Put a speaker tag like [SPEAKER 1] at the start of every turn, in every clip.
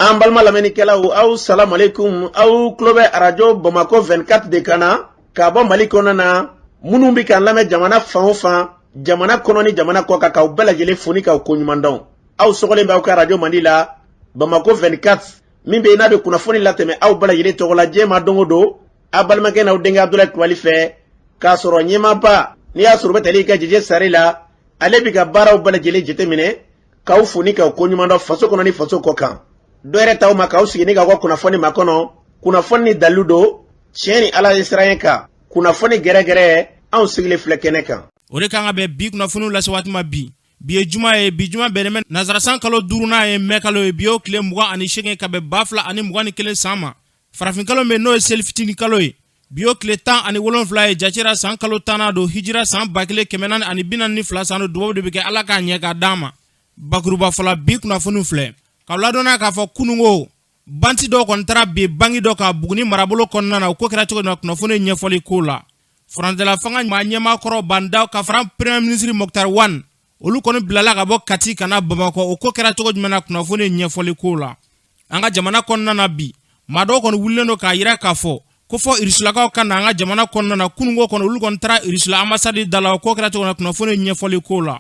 [SPEAKER 1] An balima lamɛnnikɛlaw, aw salamalekun. Aw tulo bɛ Arajo Bamakɔ 24 de kan na k'a bɔ Mali kɔnɔna na. Minnu bɛ k'an lamɛn jamana fan o fan, jamana kɔnɔ ni jamana kɔ kan, k'aw bɛɛ lajɛlen fo ni k'aw koɲuman dɔn. Aw sɔgɔlen bɛ aw ka arajo mandi la, Bamakɔ 24, min bɛ yen n'a bɛ kunnafoni latɛmɛ aw bɛɛ lajɛlen tɔgɔ la diɲɛ ma don o don, aw balimakɛ n'aw denkɛ Abudulayi Kulubali fɛ, k'a sɔrɔ ɲɛmaaba n'i y'a sɔrɔ u bɛ tali kɛ Jeje Sare la, ale bɛ ka baaraw bɛɛ lajɛlen jateminɛ, k'aw fo ni k'aw koɲuman dɔn faso kɔnɔ ni faso kɔ kan. Dɔ yɛrɛ t'aw ma k'aw sigi ni k'aw ka kunnafoni makɔnɔ, kunnafoni ni dalilu don, tiɲɛ ni Ala ye siran kan, kunnafoni gɛrɛgɛrɛ, anw sigilen filɛ kɛnɛ kan.
[SPEAKER 2] O de kan ka bɛn bi kunnafoniw lase waati ma bi. Bi ye juma ye, bi juma bɛnnen bɛ nazarasan kalo duurunan ye, mɛ kalo ye. Bi y'o tile 28 ka bɛn 2021 san ma. Farafinkalo min n'o ye seli fitinin kalo ye, bi y'o tile 17 ye. Jatera san kalo 10nan don, hijira san 1442 san don. Dubabu de bɛ kɛ, Ala k'a ɲɛ k'a d'an ma. Bakuruba fɔlɔ, bi kunnafoniw filɛ k'aw ladɔnniya k'a fɔ kununko banti dɔw kɔni taara bin banki dɔ kan Buguni marabolo kɔnɔna na. O ko kɛra cogo min na, kunnafoni ɲɛfɔli ko la, furancɛla fanga maa ɲɛmaa kɔrɔ Bah N'Daw ka fara Premier ministre Moctar Ouane, olu kɔni bilala ka bɔ Kati ka na Bamakɔ. O ko kɛra cogo jumɛn na, kunnafoni ɲɛfɔli ko la, an ka jamana kɔnɔna na bi, maa dɔw kɔni wulilen don k'a yira k'a fɔ ko fɔ Irisilakaw ka na an ka jamana kɔnɔna na. Kununko kɔni, olu kɔni taara Irisila ambassade da la. O ko kɛra cogo min na, kunnafoni ɲɛfɔli ko la,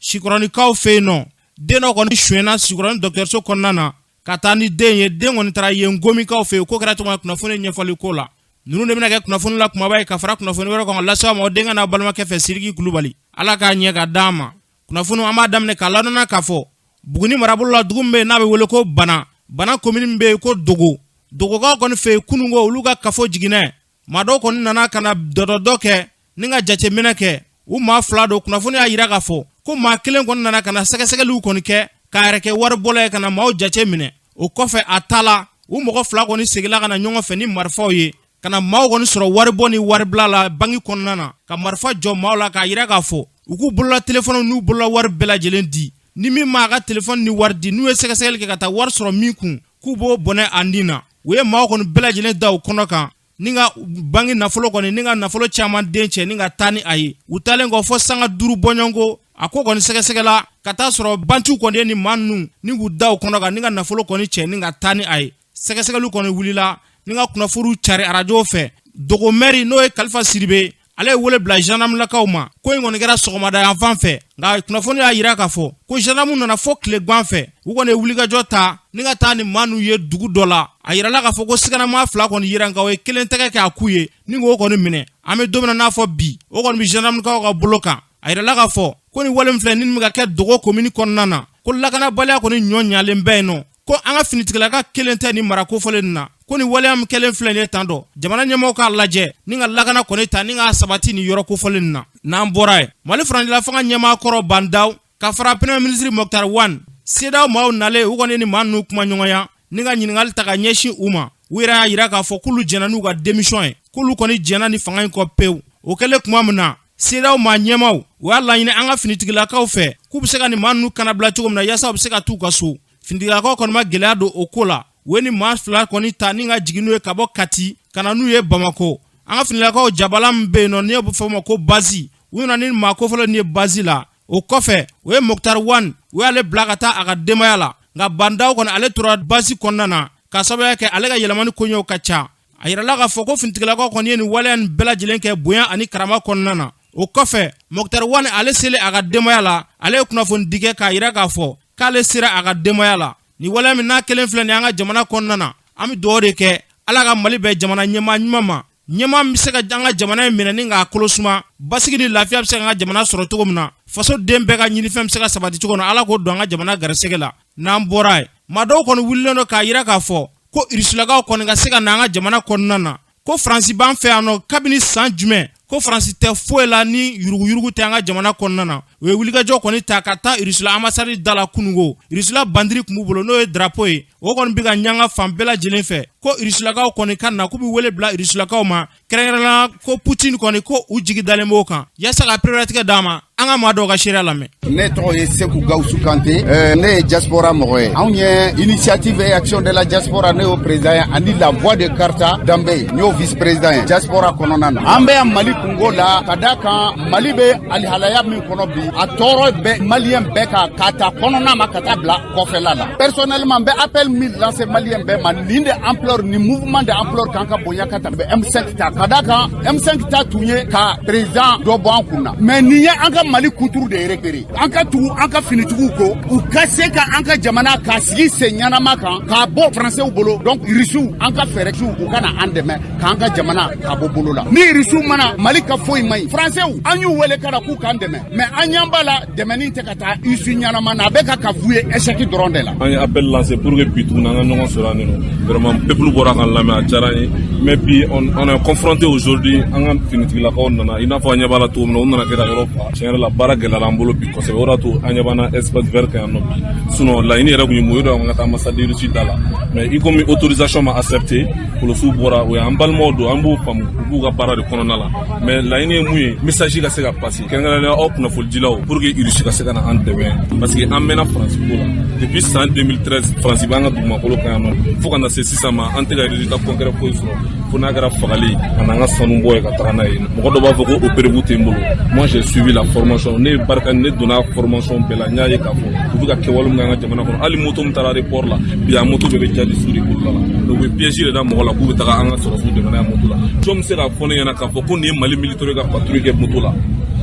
[SPEAKER 2] Sikɔrɔnikaw fɛ yen nɔ, den dɔ kɔni sonyɛna Sikɔrɔni dɔgɔtɔrɔso kɔnɔna na ka taa ni den ye. Den kɔni taara yen Gomikaw fɛ yen. O ko kɛra cogo min na, kunnafoni ɲɛfɔli ko la, ninnu de bɛna kɛ kunnafoni la kumaba ye ka fara kunnafoni wɛrɛ kan ka lase aw ma aw denkɛ n'aw balimakɛ fɛ, Siriki Kulubali. Ala k'a ɲɛ ka d'an ma. Kunnafoni, an b'a daminɛ k'a ladɔnna k'a fɔ Buguni marabolo la, dugu min bɛ yen n'a bɛ wele ko Bana, Bana komini min bɛ yen ko Dogo, Dogokaw kɔni fɛ yen kununko, olu ka kafo jiginɛ, maa dɔw kɔni nana ka na dɔdɔdɔ kɛ ni ka jateminɛ kɛ. U maa fila don. Kunnafoni y'a yira k'a fɔ ko maa kelen kɔni nana ka na sɛgɛsɛgɛliw kɔni kɛ k'a yɛrɛ kɛ waribɔla ye, ka na maaw jate minɛ. O kɔfɛ, a taala, u mɔgɔ fila kɔni seginna ka na ɲɔgɔn fɛ ni marifaw ye, ka na maaw kɔni sɔrɔ waribɔ ni waribila la banki kɔnɔna na, ka marifa jɔ maaw la k'a yira k'a fɔ u k'u bolola telefɔniw n'u bolola wari bɛɛ lajɛlen di. Ni min m'a ka telefɔni ni wari di, n'u ye sɛgɛsɛgɛli kɛ ka taa wari sɔrɔ min kun, k'u b'o bɔnɛ a nin na. U ye maaw kɔni bɛɛ lajɛlen da u kɔnɔ kan ni ka banki nafolo kɔni, ni ka nafolo caman den cɛ ni ka taa ni a ye. U taalen kɔ, fɔ sanga 5 bɔɲɔgɔnko, a ko kɔni sɛgɛsɛgɛla ka taa sɔrɔ bantiw kɔni ye ni maa ninnu ni k'u da u kɔnɔ kan ni ka nafolo kɔni cɛ ni ka taa ni a ye. Sɛgɛsɛgɛliw kɔni wulila ni ka kunnafoniw cari arajow fɛ. Dogo mɛri, n'o ye Kalifa Siribe, ale ye wele bila gendarmelakaw ma. Ko in kɔni kɛra sɔgɔmada yan fan fɛ, nka kunnafoni y'a yira k'a fɔ ko gendarme nana fɔ tilegan fɛ. U kɔni ye wulikajɔ ta ni ka taa ni maa ninnu ye dugu dɔ la. A yirala k'a fɔ ko siganamaa fila kɔni yera, nka o ye kelen tɛgɛ kɛ a k'u ye ni k'o kɔni minɛ. An bɛ don min na n'a fɔ bi, o kɔni bɛ gendarmekaw ka bolo kan. A yirala k'a fɔ ko ni wale min filɛ nin bɛ ka kɛ Dogo komini kɔnɔna na, ko lakanabaliya kɔni ɲɔ ɲalen bɛ yen nɔ, ko an ka finitigilaka kelen tɛ ni mara kofɔlen nin na, ko ni waleya min kɛlen filɛ nin ye tan dɔ, jamana ɲɛmɔgɔw k'a lajɛ ni ka lakana kɔni ta ni k'a sabati nin yɔrɔ kofɔlen nin na. N'an bɔra yen, Mali furancɛla fanga ɲɛmaa kɔrɔ Bah N'Daw ka fara Premier ministre Moctar Ouane, CEDEAO maaw nalen, u kɔni ni maa ninnu kuma ɲɔgɔnya ni ka ɲininkali ta ka ɲɛsin u ma. U yɛrɛ y'a yira k'a fɔ k'olu jɛnna n'u ka démission ye, k'olu kɔni jɛnna ni fanga in kɔ pewu. O kɛlen tuma min na, CEDEAO maa ɲɛmaaw, u y'a laɲini an ka finitigilakaw fɛ k'u bɛ se ka nin maa ninnu kanabila cogo min na, yaasa u bɛ se ka t'u ka so. Finitigilakaw kɔni ma gɛlɛya don o ko la. U ye ni maa fila kɔni ta ni ka jigin n'u ye ka bɔ Kati ka na n'u ye Bamakɔ. An ka finitigilakaw jabala min bɛ yen nɔ, n'e bɛ fɔ o ma ko base, u nana ni maa kofɔlen nin ye base la. O kɔfɛ, u ye Moctar Ouane, u y'ale bila ka taa a ka denbaya la, nka Bah N'Daw kɔni, ale tora base kɔnɔna na k'a sababuya kɛ ale ka yɛlɛmani koɲɛw ka ca. A yirala k'a fɔ ko finitigilakaw kɔni ye nin waleya nin bɛɛ lajɛlen kɛ bonya ani karama kɔnɔna na. O kɔfɛ, Moctar Ouane, ale selen a ka denbaya la, ale ye kunnafoni di kɛ k'a yira k'a fɔ k'ale sera a ka denbaya la. Nin waleya min n'a kelen filɛ nin an ka jamana kɔnɔna na, an bɛ dugawu de kɛ, Ala ka Mali bɛn jamana ɲɛmaa ɲuman ma, ɲɛmaa min bɛ se ka an ka jamana in minɛ ni k'a kolo suma, basigi ni lafiya bɛ se ka an ka jamana sɔrɔ cogo min na, faso den bɛɛ ka ɲinifɛn bɛ se ka sabati cogo min na. Ala k'o don an ka jamana garisɛgɛ la. N'an bɔra yen, maa dɔw kɔni wulilen don k'a yira k'a fɔ ko Irisilakaw kɔni ka se ka na an ka jamana kɔnɔna na, ko Faransi b'an fɛ yan nɔ kabini san jumɛn, ko Faransi tɛ foyi la ni yuruguyurugu tɛ an ka jamana kɔnɔna na. U ye wulikajɔ kɔni ta ka taa Irisila ambassade da la kununko. Irisila bandiri tun b'u bolo, n'o ye drapeau ye, o kɔni bɛ ka ɲanga fan bɛɛ lajɛlen fɛ, ko Irisilakaw kɔni ka na, k'u bɛ wele bila Irisilakaw ma, kɛrɛnkɛrɛnnenya ko Putin kɔni, ko u jigi dalen b'o kan yaasa ka pereperelatigɛ d'a ma. An ka maa dɔw ka seereya lamɛn.
[SPEAKER 3] Ne tɔgɔ ye Seku Gawusu Kante, ne ye diaspora mɔgɔ ye. Anw ye Initiative et Action de la Diaspora, ne y'o président ye, ani La Voix de Karta Danbe, n y'o vice président ye diaspora kɔnɔna na. An bɛ yan Mali kungo la ka da kan Mali bɛ alihalaya min kɔnɔ bi. A tɔɔrɔ bɛ Malien bɛɛ kan, k'a ta kɔnɔna ma ka taa bila kɔfɛla la. Personnellement, n bɛ appel min lancer Malien bɛɛ ma, nin de ampleur, nin mouvement de ampleur kan ka bonya ka tɛmɛ M5 ta. Ka da kan, M5 ta tun ye ka président dɔ bɔ an kun na, mais nin ye an ka Mali kuturu de récupérer, an ka tugu an ka finitigiw ko, u ka se ka an ka jamana k'a sigi sen ɲanama kan, k'a bɔ Faransɛw bolo. Donc Irisiw, an ka fɛɛrɛsiw, u ka na an dɛmɛ k'an ka jamana ka bɔ bolo la. Ni Irisiw mana Mali ka foyi man ɲi. Faransɛw, an y'u wele ka na k'u k'an dɛmɛ, mais an ɲan b'a la, dɛmɛni tɛ ka taa issue ɲanama na, a bɛ ka vouer échec dɔrɔn de la.
[SPEAKER 4] An ye appel lancé pour que bi tuguni an ka ɲɔgɔn sɔrɔ yan nɔ. Vraiment, peuple bɔra k'an lamɛn, a diyara an ye. Mais bi, on est confronté aujourd'hui, an ka finitigilakaw nana, i n'a fɔ an ɲɛ b'a la cogo min na, u nana kɛ ka yɔrɔ fa. Tiɲɛ yɛrɛ la, baara gɛlɛyara an bolo bi kosɛbɛ. O de y'a to an ɲɛ b'an na espace vert kan yan nɔ bi. Sinon laɲini yɛrɛ kun ye mun ye? O de an ka taa ambassade Russie da la, mais i komi autorisation ma accepté, polisiw bɔra. O y'an balimaw don, an b'o faamu, u b'u ka baara de kɔnɔna la. Mais laɲini ye mun ye? Message ka se ka passer, kɛrɛnkɛrɛnnenya aw kunnafonidilaw, pour que Russie ka se ka na an dɛmɛ, parce que an mɛnna Faransi ko la depuis san 2013. Faransi b'an ka dugumakolo kan yan nɔ, fo ka na se sisan ma, an tɛ ka résultat concret foyi sɔrɔ, fo n'a kɛra fagali ka n'an ka sanu bɔ ye ka taga n'a ye. Mɔgɔ dɔ b'a fɔ ko o preuve tɛ n bolo. Moi, j'ai suivi la formation, ne ye barika, ne donna formation bɛɛ la. N y'a ye k'a fɔ u bɛ ka kɛwale min kɛ an ka jamana kɔnɔ. Hali moto min taara aéroport la bi, a moto bɛɛ bɛ djihadiste de bolo la. U bɛ piège de da mɔgɔ la k'u bɛ taga an ka sɔrɔsiw dɛmɛ n'a ye moto la. Jɔn bɛ se k'a fɔ ne ɲɛna k'a fɔ ko nin ye Mali militaire ka patrouille kɛ moto la?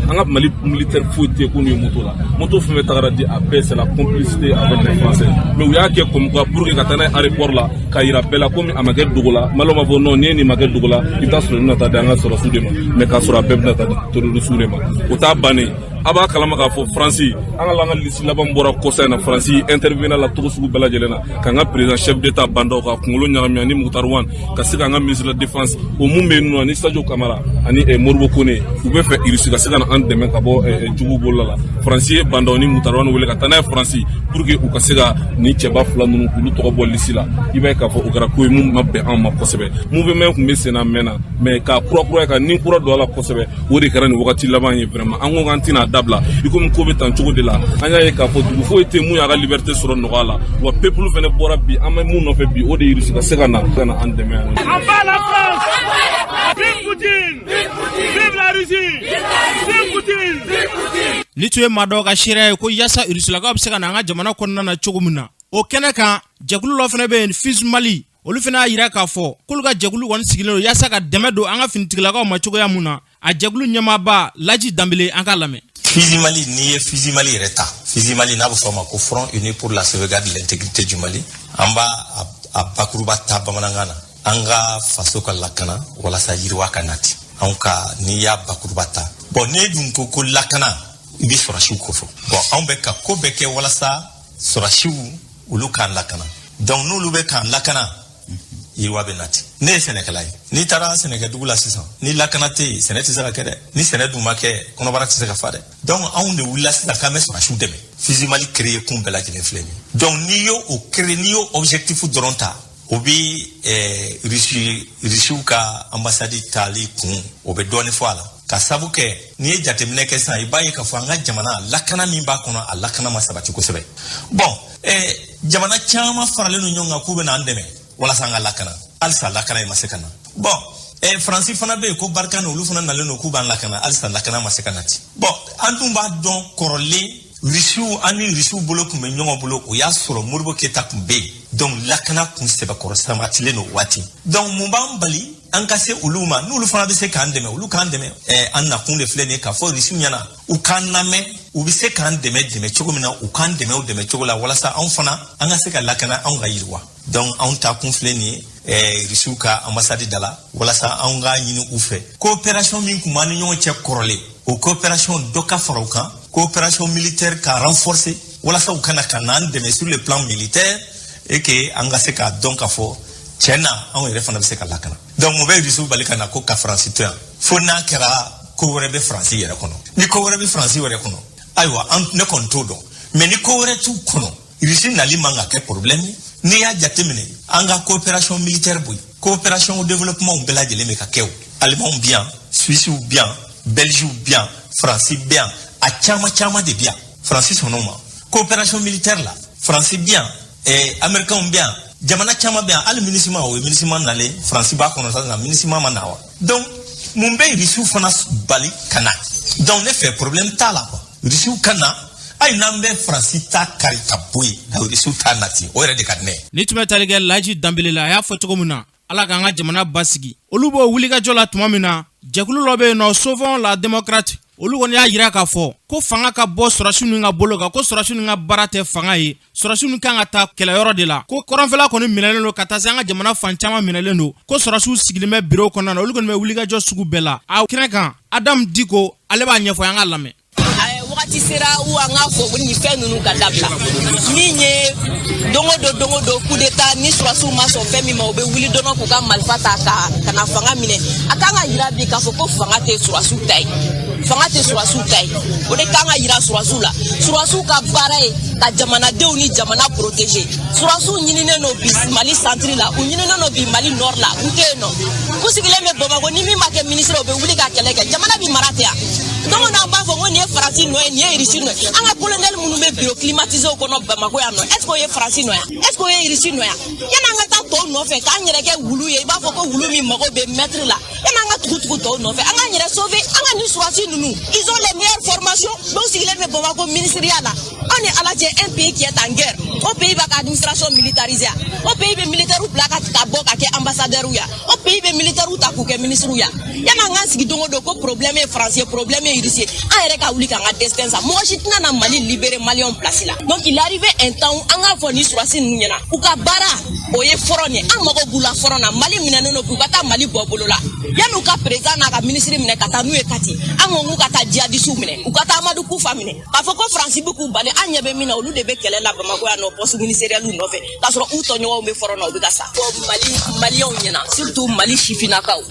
[SPEAKER 4] An ka Mali militaire foyi tɛ ko nin ye moto la. Moto fɛn fɛn tagara di, a bɛɛ, c'est la complicité avec les Français. Mais u y'a kɛ comme quoi pour que ka taa n'a ye aéroport la, k'a yira bɛɛ la, komi a ma kɛ dogo la. Maliyɛnw b'a fɔ non, n'i ye nin ma kɛ dogo la, i bɛ taa sɔrɔ nin bɛna taa di an ka sɔrɔsiw de ma, mais k'a sɔrɔ a bɛɛ bɛna taa di terroriste de ma. O t'a bannen. A b'a kalama k'a fɔ Faransi, an ka la, an ka liste laban bɔra kɔsa in na. Faransi intervenir la togo sugu bɛɛ lajɛlen na k'an ka président, chef d'état Bah N'Daw ka kunkolo ɲagami ani Moctar Ouane, ka se k'an ka ministre de la Défense, o mun bɛ yen nɔ, ani Sadio Camara ani Modibo Kone. U bɛ fɛ Irisi ka se ka na an dɛmɛ ka bɔ jugu bolola la. Faransi ye Bah N'Daw ni Moctar Ouane wele ka taa n'a ye Faransi pour que u ka se ka nin cɛba fila ninnu k'olu tɔgɔ bɔ liste la. I b'a ye k'a fɔ o kɛra ko ye mun ma bɛn anw ma kosɛbɛ. Mouvement tun bɛ sen na mɛnna, mais k'a kura kura ka ni kura don a la kosɛbɛ, o de kɛra nin wagati laban ye. Vraiment, an ko k'an tɛna dabila. I komi ko bɛ tan cogo de la, an y'a ye k'a fɔ dugu foyi tɛ mun y'a ka liberté sɔrɔ nɔgɔya la. Wa peuple fana bɔra bi, an bɛ mun nɔfɛ bi, o de ye Irisi ka se ka na an dɛmɛ yan.
[SPEAKER 5] À bas la France! Vive Poutine! Vive la Russie! Vive Poutine!
[SPEAKER 2] Ni tun ye maa dɔw ka seereya ye ko yaasa Irusilakaw bɛ se ka na an ka jamana kɔnɔna na cogo min na. O kɛnɛ kan, jɛkulu dɔ fana bɛ yen, FUSE Mali, olu fana y'a yira k'a fɔ k'olu ka jɛkulu kɔni sigilen don yaasa ka dɛmɛ don an ka finitigilakaw ma cogoya mun na. A jɛkulu ɲɛmaaba Laji Danbele, an k'a lamɛn.
[SPEAKER 6] FUSE Mali, n'i ye FUSE Mali yɛrɛ ta, FUSE Mali n'a bɛ fɔ a ma ko Front Uni pour la Sauvegarde de l'intégrité du Mali, an b'a a bakuruba ta bamanankan na, an ka faso ka lakana walasa yiriwa ka nati. Anw ka, n'i y'a bakuruba ta, bon, n'e dun ko ko lakana, i bɛ sɔrɔsiw ko fɔ. Bon, anw bɛ ka ko bɛɛ kɛ walasa sɔrɔsiw olu k'an lakana. Donc n'olu bɛ k'an lakana, yiriwa bɛ nati. Ne ye sɛnɛkɛla ye. N'i taara sɛnɛkɛdugu la sisan, ni lakana tɛ yen, sɛnɛ tɛ se ka kɛ dɛ. Ni sɛnɛ dun ma kɛ, kɔnɔbara tɛ se ka fa dɛ. Donc anw de wulila sisan k'an bɛ sɔrɔsiw dɛmɛ. FUSE Mali créé kun bɛɛ lajɛlen filɛ nin ye. Donc n'i y'o o créé, n'i y'o objectif dɔrɔn ta, o bɛ Rusiw ka ambassade taali kun, o bɛ dɔɔnin fɔ a la. Ka sabu kɛ, n'i ye jateminɛ kɛ sisan, i b'a ye k'a fɔ an ka jamana, lakana min b'a kɔnɔ, a lakana ma sabati kosɛbɛ. Bon, jamana caman faralen don ɲɔgɔn kan k'u bɛ n'an dɛmɛ walasa an ka lakana. Halisa lakana in ma se ka na. Bon, Faransi fana bɛ yen ko Barkhane, olu fana nalen don k'u b'an lakana. Halisa lakana ma se ka nati. Bon, an dun b'a dɔn, kɔrɔlen Rusiw, an ni Rusiw bolo tun bɛ ɲɔgɔn bolo, o y'a sɔrɔ Modibo Keyita tun bɛ yen. Donc lakana kun sɛbɛkɔrɔ sabatilen don o waati. Donc mun b'an bali an ka se olu ma? N'olu fana bɛ se k'an dɛmɛ, olu k'an dɛmɛ. An nakun de filɛ nin ye, k'a fɔ Rusiw ɲɛna u k'an lamɛn, u bɛ se k'an dɛmɛ dɛmɛ cogo min na, u k'an dɛmɛ o dɛmɛ cogo la, walasa anw fana an ka se ka lakana, anw ka yiriwa. Donc anw ta kun filɛ nin ye Rusiw ka ambassade da la, walasa anw k'a ɲini u fɛ, coopération min tun b'an ni ɲɔgɔn cɛ kɔrɔlen, o coopération dɔ ka fara o kan, coopération militaire ka renforcer, walasa u kana ka n'an dɛmɛ sur le plan militaire et que an ka se k'a dɔn k'a fɔ tiɲɛ na, anw yɛrɛ fana bɛ se ka lakana. Donc mun bɛ Rusiw bali ka na ko ka Faransi to yan? Fo n'a kɛra ko wɛrɛ bɛ Faransi yɛrɛ kɔnɔ. Ni ko wɛrɛ bɛ Faransi yɛrɛ kɔnɔ, ayiwa, an ne kɔni t'o dɔn. Mais ni ko wɛrɛ t'u kɔnɔ, Rusi nali man ka kɛ problème ye. N'i y'a jateminɛ, an ka coopération militaire bɔ yen, coopération au développement bɛɛ lajɛlen bɛ ka kɛ. O Alimanw bi yan, Suissiw bi yan, Belgiw bi yan, Faransi bi yan, a caman caman de bi yan. Faransi sɔnn'o ma coopération militaire la. Faransi bi yan, Américains bi yan, jamana caman bɛ yan. Hali MINUSMA, o ye MINUSMA nalen, Faransi b'a kɔnɔ sisan, MINUSMA ma na wa? Donc mun bɛ Rusiw fana bali ka na? Donc ne fɛ, problème t'a la quoi. Irisiw ka na, hali n'an bɛ Faransi ta kari ka bɔ yen, ka Irisiw ta nati, o yɛrɛ de ka di ne ye.
[SPEAKER 2] Ni tun bɛ tali kɛ Laji Danbele la, a y'a fɔ cogo min na, Ala k'an ka jamana basigi. Olu b'o wulikajɔ la tuma min na, jɛkulu dɔ bɛ yen nɔ, Sauvons la démocratie, olu kɔni y'a jira k'a fɔ ko fanga ka bɔ sɔrɔsi ninnu ka bolo kan, ko sɔrɔsi ninnu ka baara tɛ fanga ye, sɔrɔsi ninnu kan ka taa kɛlɛyɔrɔ de la, ko kɔrɔnfɛla kɔni minɛlen don, ka taa se an ka jamana fan caman minɛlen don, ko sɔrɔsiw sigilen bɛ biro kɔnɔna na. Olu kɔni bɛ wulikajɔ sugu bɛɛ la a kɛnɛ kan. Adamu Diko, ale b'a ɲɛfɔ, an k'a lamɛn.
[SPEAKER 7] Wagati sera u an k'a fɔ ko nin fɛn ninnu ka dabila. Min ye don o don, don o don coup d'état, ni sɔrɔsiw ma sɔn fɛn min ma, u bɛ wuli dɔrɔn k'u ka marifa ta ka na fanga minɛ. A kan ka yira bi k'a fɔ ko fanga tɛ sɔrɔsiw ta ye, fanga tɛ sɔrɔsiw ta ye. O de kan ka yira sɔrɔsiw la. Sɔrɔsiw ka baara ye ka jamanadenw ni jamana protéger. Sɔrɔsiw ɲininen don bi Mali centre la, u ɲininen don bi Mali nord la, u tɛ yen nɔ, u sigilen bɛ Bamakɔ. Ni min ma kɛ ministre, u bɛ wuli ka kɛlɛ kɛ. Jamana bi mara tɛ yan. Don o don an b'a fɔ ko nin ye Faransi nɔ ye, nin ye Irisi nɔ ye. An ka colonel minnu bɛ bureau climatisé kɔnɔ Bamakɔ yan nɔ, est ce que o ye Faransi nɔ yan? Est ce que o ye Irisi nɔ yan? Yanni an ka taa tɔw nɔfɛ k'an yɛrɛ kɛ wulu ye, i b'a fɔ ko wulu min mago bɛ maître la, yanni an ka tugu tugu tɔw nɔfɛ, an k'an yɛrɛ sauver. An ka nin sɔrɔsi ninnu, ils ont les meilleures formations, dɔw sigilen bɛ Bamakɔ ministériya la. Aw ni Ala cɛ, un pays qui est en guerre, o pays b'a ka administration militarisée, o pays bɛ militaire bila ka bɔ ka kɛ ambassadeur ya, o pays bɛ militaire ta k'u kɛ ministre ya. Yanni an k'an sigi don o don ko problème ye Français, problème ye Russe, an yɛrɛ ka wuli k'an ka destin sa. Mɔgɔ si tɛna na Mali libérer Maliyɛnw place la. Donc il arrive un temps, an k'a fɔ ni sɔrɔsi ninnu ɲɛna, u ka baara o ye front ye, an mago b'u la front na. Mali minɛnen don, k'u ka taa Mali bɔ bolo la. Yanni u ka président n'a ka ministre minɛ ka taa n'u ye Kati, an ko k'u ka taa djihadistes minɛ, u ka taa Amadu Kufa minɛ. K'a fɔ ko Faransi bɛ k'u bali, an ɲɛ bɛ min na, olu de bɛ kɛlɛ la Bamakɔ yan nɔ, poste ministériel nɔfɛ, k'a sɔrɔ u tɔɲɔgɔnw bɛ front na, u bɛ ka sa. Fɔ Mali Maliyɛnw ɲɛna, surtout Mali sifinnakaw,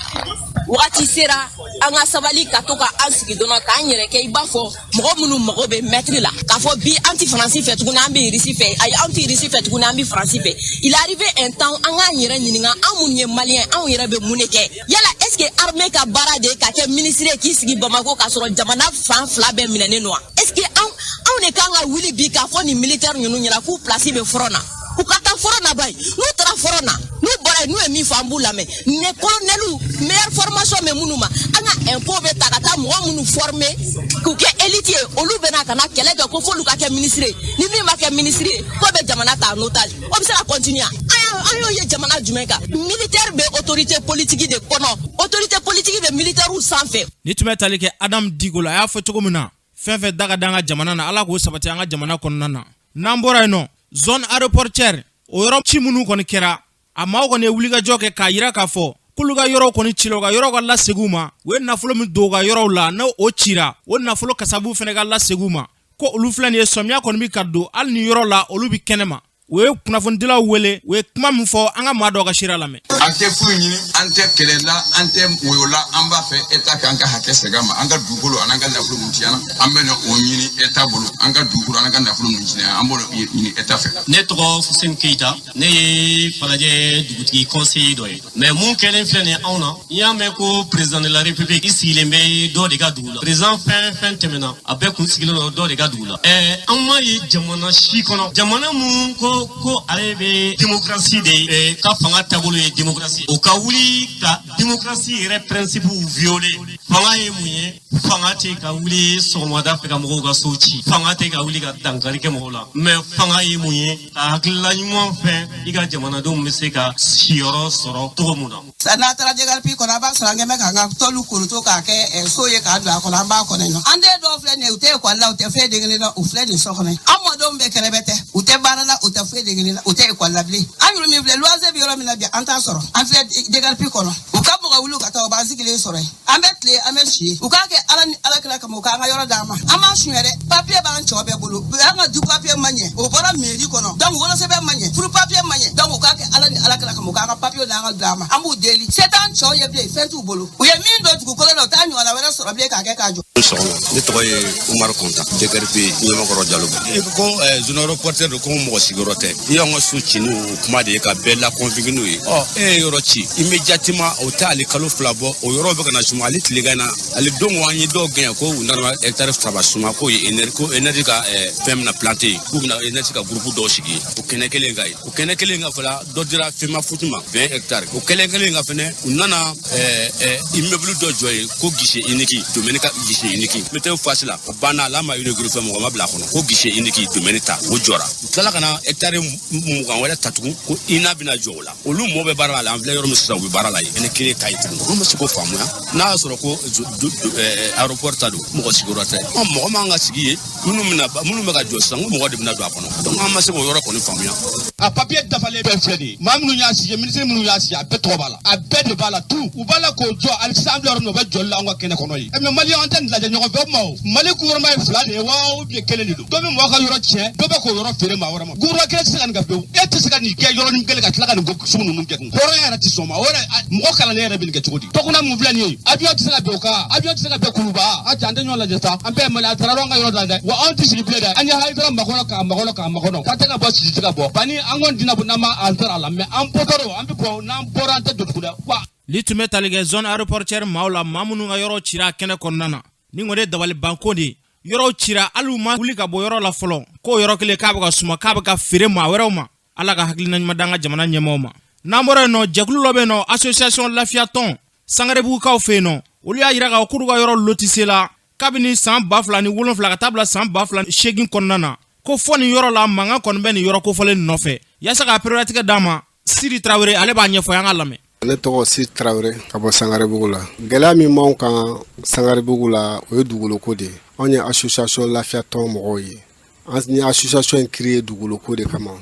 [SPEAKER 7] wagati sera an ka sabali, ka to ka an sigi dɔrɔn k'an yɛrɛ kɛ i b'a fɔ mɔgɔ minnu mago bɛ maître la, k'a fɔ bi an ti Faransi fɛ tuguni, an bɛ Irisi fɛ. Ayi, an ti Irisi fɛ tuguni, an bɛ Faransi fɛ. Il arrive un temps, an k'an yɛrɛ ɲininka, an minnu ye Maliyɛn, anw yɛrɛ bɛ mun de kɛ? Yala est ce que armée ka baara de ye ka kɛ ministre ye, k'i sigi Bamako, k'a sɔrɔ jamana fan fila bɛɛ minɛnen don wa? Est ce que anw de kan ka wuli bi k'a fɔ nin militaire ninnu ɲɛna k'u place bɛ front na, u ka taa front na? Bayi, n'u taara front na, n'u bɔra yen, n'u ye min fɔ, an b'u lamɛn. Nin colonel, meilleure formation bɛ minnu ma, an ka impôt bɛ ta ka taa mɔgɔ minnu former k'u kɛ élite ye, olu bɛ na ka na kɛlɛ kɛ ko f'olu ka kɛ ministre ye. Ni min ma kɛ ministre ye, k'o bɛ jamana ta en otage, o bɛ se ka continuer? An y'o ye jamana jumɛn kan? Militaire bɛ autorité politique de kɔnɔ, autorité politique bɛ militaire sanfɛ.
[SPEAKER 2] Ni tun bɛ tali kɛ Adamu Diko la, a y'a fɔ cogo min na, fɛn fɛn da ka da an ka jamana na, Ala k'o sabati an ka jamana kɔnɔna na. N'an bɔra yen nɔ, zone aéroportuaire, o yɔrɔ ci minnu kɔni kɛra, a maaw kɔni ye wulikajɔ kɛ k'a yira k'a fɔ k'olu ka yɔrɔw kɔni cila, u ka yɔrɔw ka lasegin u ma. U ye nafolo min don u ka yɔrɔw la, n'o o cira, o nafolo kasabu fana ka lasegin u ma, ko olu filɛ nin ye, sɔmiya kɔni bɛ ka don hali ni yɔrɔ la, olu bɛ kɛnɛ ma. U ye kunnafonidilaw wele, u ye kuma min fɔ, an ka maa dɔw ka sira lamɛn.
[SPEAKER 8] An tɛ foyi ɲini, an tɛ kɛlɛ la, an tɛ woyo la. An b'a fɛ État k'an ka hakɛ segin an ma. An ka dugukolo an'an ka nafolo mun tiɲɛna, an bɛ na o ɲini État bolo. An ka dugukolo an'an ka nafolo mun tiɲɛna, an b'o ɲini État fɛ.
[SPEAKER 9] Ne tɔgɔ Fuseni Keyita, ne ye Falajɛ dugutigi conseiller dɔ ye. Mais mun kɛlen filɛ nin ye anw na, n'i y'a mɛn ko président de la République, i sigilen bɛ dɔ de ka dugu la. Président fɛn fɛn tɛmɛna, a bɛɛ kun sigilen don dɔ de ka dugu la. An m'a ye jamana si kɔnɔ, jamana mun ko ale bɛ démocratie de ye, ka fanga taabolo ye démocratie, o ka wuli ka démocratie yɛrɛ principe violer. Fanga ye mun ye? Fanga tɛ ka wuli sɔgɔmada fɛ ka mɔgɔw ka so ci, fanga tɛ ka wuli ka dankari kɛ mɔgɔw la, mais fanga ye mun ye? Ka hakilila ɲuman fɛ i ka jamanadenw bɛ se ka siyɔrɔ sɔrɔ cogo mun na.
[SPEAKER 10] N'a taara déguerpi kɔnɔ, a b'a sɔrɔ an kɛn bɛ k'an ka tɔliw koroto k'a kɛ so ye k'a don a kɔnɔ. An b'a kɔnɔ yen nɔ. An den dɔw filɛ nin ye, u tɛ ekɔli la, u tɛ foyi degeli la, u filɛ nin so kɔnɔ. An mɔdenw bɛɛ kɛrɛfɛ tɛ, u tɛ baara la, u tɛ foyi degeli la, u tɛ ekɔli la bilen. An yɛrɛ min filɛ, luwanse bɛ yɔrɔ min na bi, an t'a sɔrɔ. An filɛ déguerpi kɔnɔ. U ka mɔgɔ wuli ka taa, u b'an sigilen sɔrɔ yen. An bɛ tile, an bɛ si yen. U k'a kɛ Ala ni Ala kira kama, u k'an ka yɔrɔ d'an ma. An b'a suɲɛ dɛ. Papiye b'an cɛw bɛɛ bolo. An ka du papiye ma ɲɛ, o bɔra mairie kɔnɔ, donc wolosɛbɛn ma ɲɛ, furu papiye ma ɲɛ. Donc u k'a kɛ Ala ni Ala kira kama, u k'an ka papiye n'an ka d'an ma. An b'u deli, se t'an cɛw ye bilen, fɛn t'u bolo. U ye min don dugukolo la, u t'a ɲɔgɔnna wɛrɛ sɔrɔ bilen k'a kɛ k'a jɔ.
[SPEAKER 11] Sɔgɔma, ne tɔgɔ ye Umaru Kɔnta, déguerpi ɲɛmakɔrɔ Jalo. I ko zone aéroportuaire don, ko mɔgɔ sigiyɔrɔ tɛ. I y'anw ka so ci n'o kuma de ye ka bɛɛ la convaincu n'o ye. Ɔ, e ye yɔrɔ ci immédiatement, o tɛ hali kalo 2 bɔ, o yɔrɔ bɛ ka na suma hali tilegan na. Hali don ko an ye dɔw gɛn ko u nana hectare 3 suma, k'o ye énergie, ko énergie ka fɛn bɛna planter yen, k'u bɛna énergie ka groupe dɔw sigi o kɛnɛ kelen kan yen. O kɛnɛ kelen kan fana, dɔ dira FEMA. Femafoot ma 20 hectares. O kelen kelen ka fɛnɛ, u nana immeuble dɔ jɔ yen ko guichet unique, domaine ka guichet unique. Meteo face la, o banna, ala ma inauguré fɛn, mɔgɔ ma bila a kɔnɔ, ko guichet unique domaine ta, o jɔra. U tilala ka na hectare 20 wɛrɛ ta tugun ko INA bɛna jɔ o la. Olu mɔgɔ bɛ baara la, an filɛ yɔrɔ min sisan, u bɛ baara la yen. Ɛnɛ kelen ka ɲi tugun, olu ma se k'o faamuya. N'a y'a sɔrɔ ko aéroport ta don, mɔgɔ sigiyɔrɔ tɛ, mɔgɔ man ka sigi yen. Minnu bɛna, minnu bɛ ka jɔ sisan, ko mɔgɔ de bɛna don a kɔnɔ. Donc an ma se k'o yɔrɔ kɔni faamuya.
[SPEAKER 12] A papiye dafalen bɛɛ filɛ nin ye. Maa minnu y'a signé, minisiri minnu y'a signé, a bɛɛ tɔgɔ b'a la, a bɛɛ de b'a la tout. U b'a la k'o jɔ hali sisan, an filɛ yɔrɔ min na, u bɛ jɔli la anw ka kɛnɛ kɔnɔ yen. Mais maliyɛn, an tɛ nin lajɛ ɲɔgɔn fɛ. O tuma, o Mali gouvernement ye fila de ye wa, ou bien kelen de don? Dɔ bɛ mɔgɔ ka yɔrɔ tiɲɛ, dɔ bɛ k'o yɔrɔ feere maa wɛrɛ ma. Gouvernement kelen tɛ se ka nin kɛ fiyewu. E tɛ se ka nin kɛ yɔrɔnin kelen ka tila ka nin ko sugu ninnu kɛ kun. Hɔrɔnya yɛrɛ tɛ sɔn ma o yɛrɛ. Mɔgɔ kalannen yɛrɛ bɛ nin kɛ cogo di? Tɔgɔna mun filɛ nin ye, avion tɛ se ka bin o kan, avion tɛ se ka bin Kuluba. A cɛ, an tɛ ɲɔgɔn lajɛ sa, an bɛɛ ye Mali. A taara an ka yɔrɔ la dɛ, wa anw tɛ sigi bilen dɛ. An ye Hayidara makɔnɔ, k'a makɔnɔ, k'a makɔnɔ, k'a tɛ ka bɔ, sisi tɛ ka bɔ. Bani, an kɔni tɛna bɔ n'an ma an sara a la, mais an bɔtɔ don, an bɛ bɔ, n'an bɔra, an tɛ don tugun dɛ wa.
[SPEAKER 2] Li tun bɛ tali kɛ zone aéroportuaire maaw la, maa minnu ka yɔrɔ cira kɛnɛ kɔnɔna na. Nin kɔni ye dabalibanko de ye. Yɔrɔw cira, hali u ma wuli ka bɔ yɔrɔ la fɔlɔ, k'o yɔrɔ kelen k'a bɛ ka suma, k'a bɛ ka feere maa wɛrɛw ma. Ala ka hakilina ɲuman d'an ka jamana ɲɛmaaw ma. N'an bɔra yen nɔ, jɛkulu dɔ bɛ yen nɔ, association lafiya tɔn, Sangarebugukaw fɛ yen nɔ, olu y'a yira k'a fɔ k'olu ka yɔrɔ lotissé la kabini san 2007 ka taa bila san 2008 kɔnɔna na, ko fɔ nin yɔrɔ la mankan kɔni bɛ nin yɔrɔ kofɔlen nɔfɛ. Yaasa ka pereperelatigɛ d'a ma, Siri Tarawele, ale b'a ɲɛfɔ, an ka lamɛn.
[SPEAKER 13] Ne tɔgɔ Siri Tarawele, ka bɔ Sangarebugu la. Gɛlɛya min b'anw kan Sangarebugu la, o ye dugukoloko de ye. Anw ye association lafiya tɔn mɔgɔw ye. An ni association in créé dugukoloko de kama.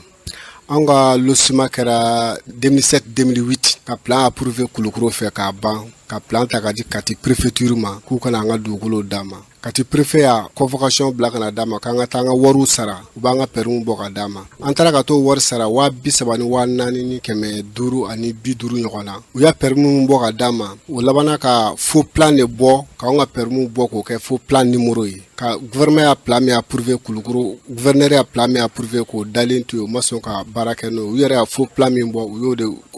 [SPEAKER 13] Anw ka lotissement kɛra 2007 2008, ka plan approuvé Kulukoro fɛ k'a ban, ka plan ta ka di Kati préfecture ma k'u kana an ka dugukolo d'an ma. Kati préfet y'a convocation bila ka na d'an ma k'an ka taa an ka wariw sara, u b'an ka permis bɔ ka d'an ma. An taara ka t'o wari sara, 34,550 ɲɔgɔn na. U y'a permis min bɔ ka d'an ma, o labanna ka faux plan de bɔ k'anw ka permis bɔ k'o kɛ faux plan numéro ye. Ka gouvernement y'a plan min approuvé, Kulukoro gouverneur y'a plan min approuvé k'o dalen to yen, u ma sɔn ka baara kɛ n'o ye. U yɛrɛ y'a faux plan min bɔ,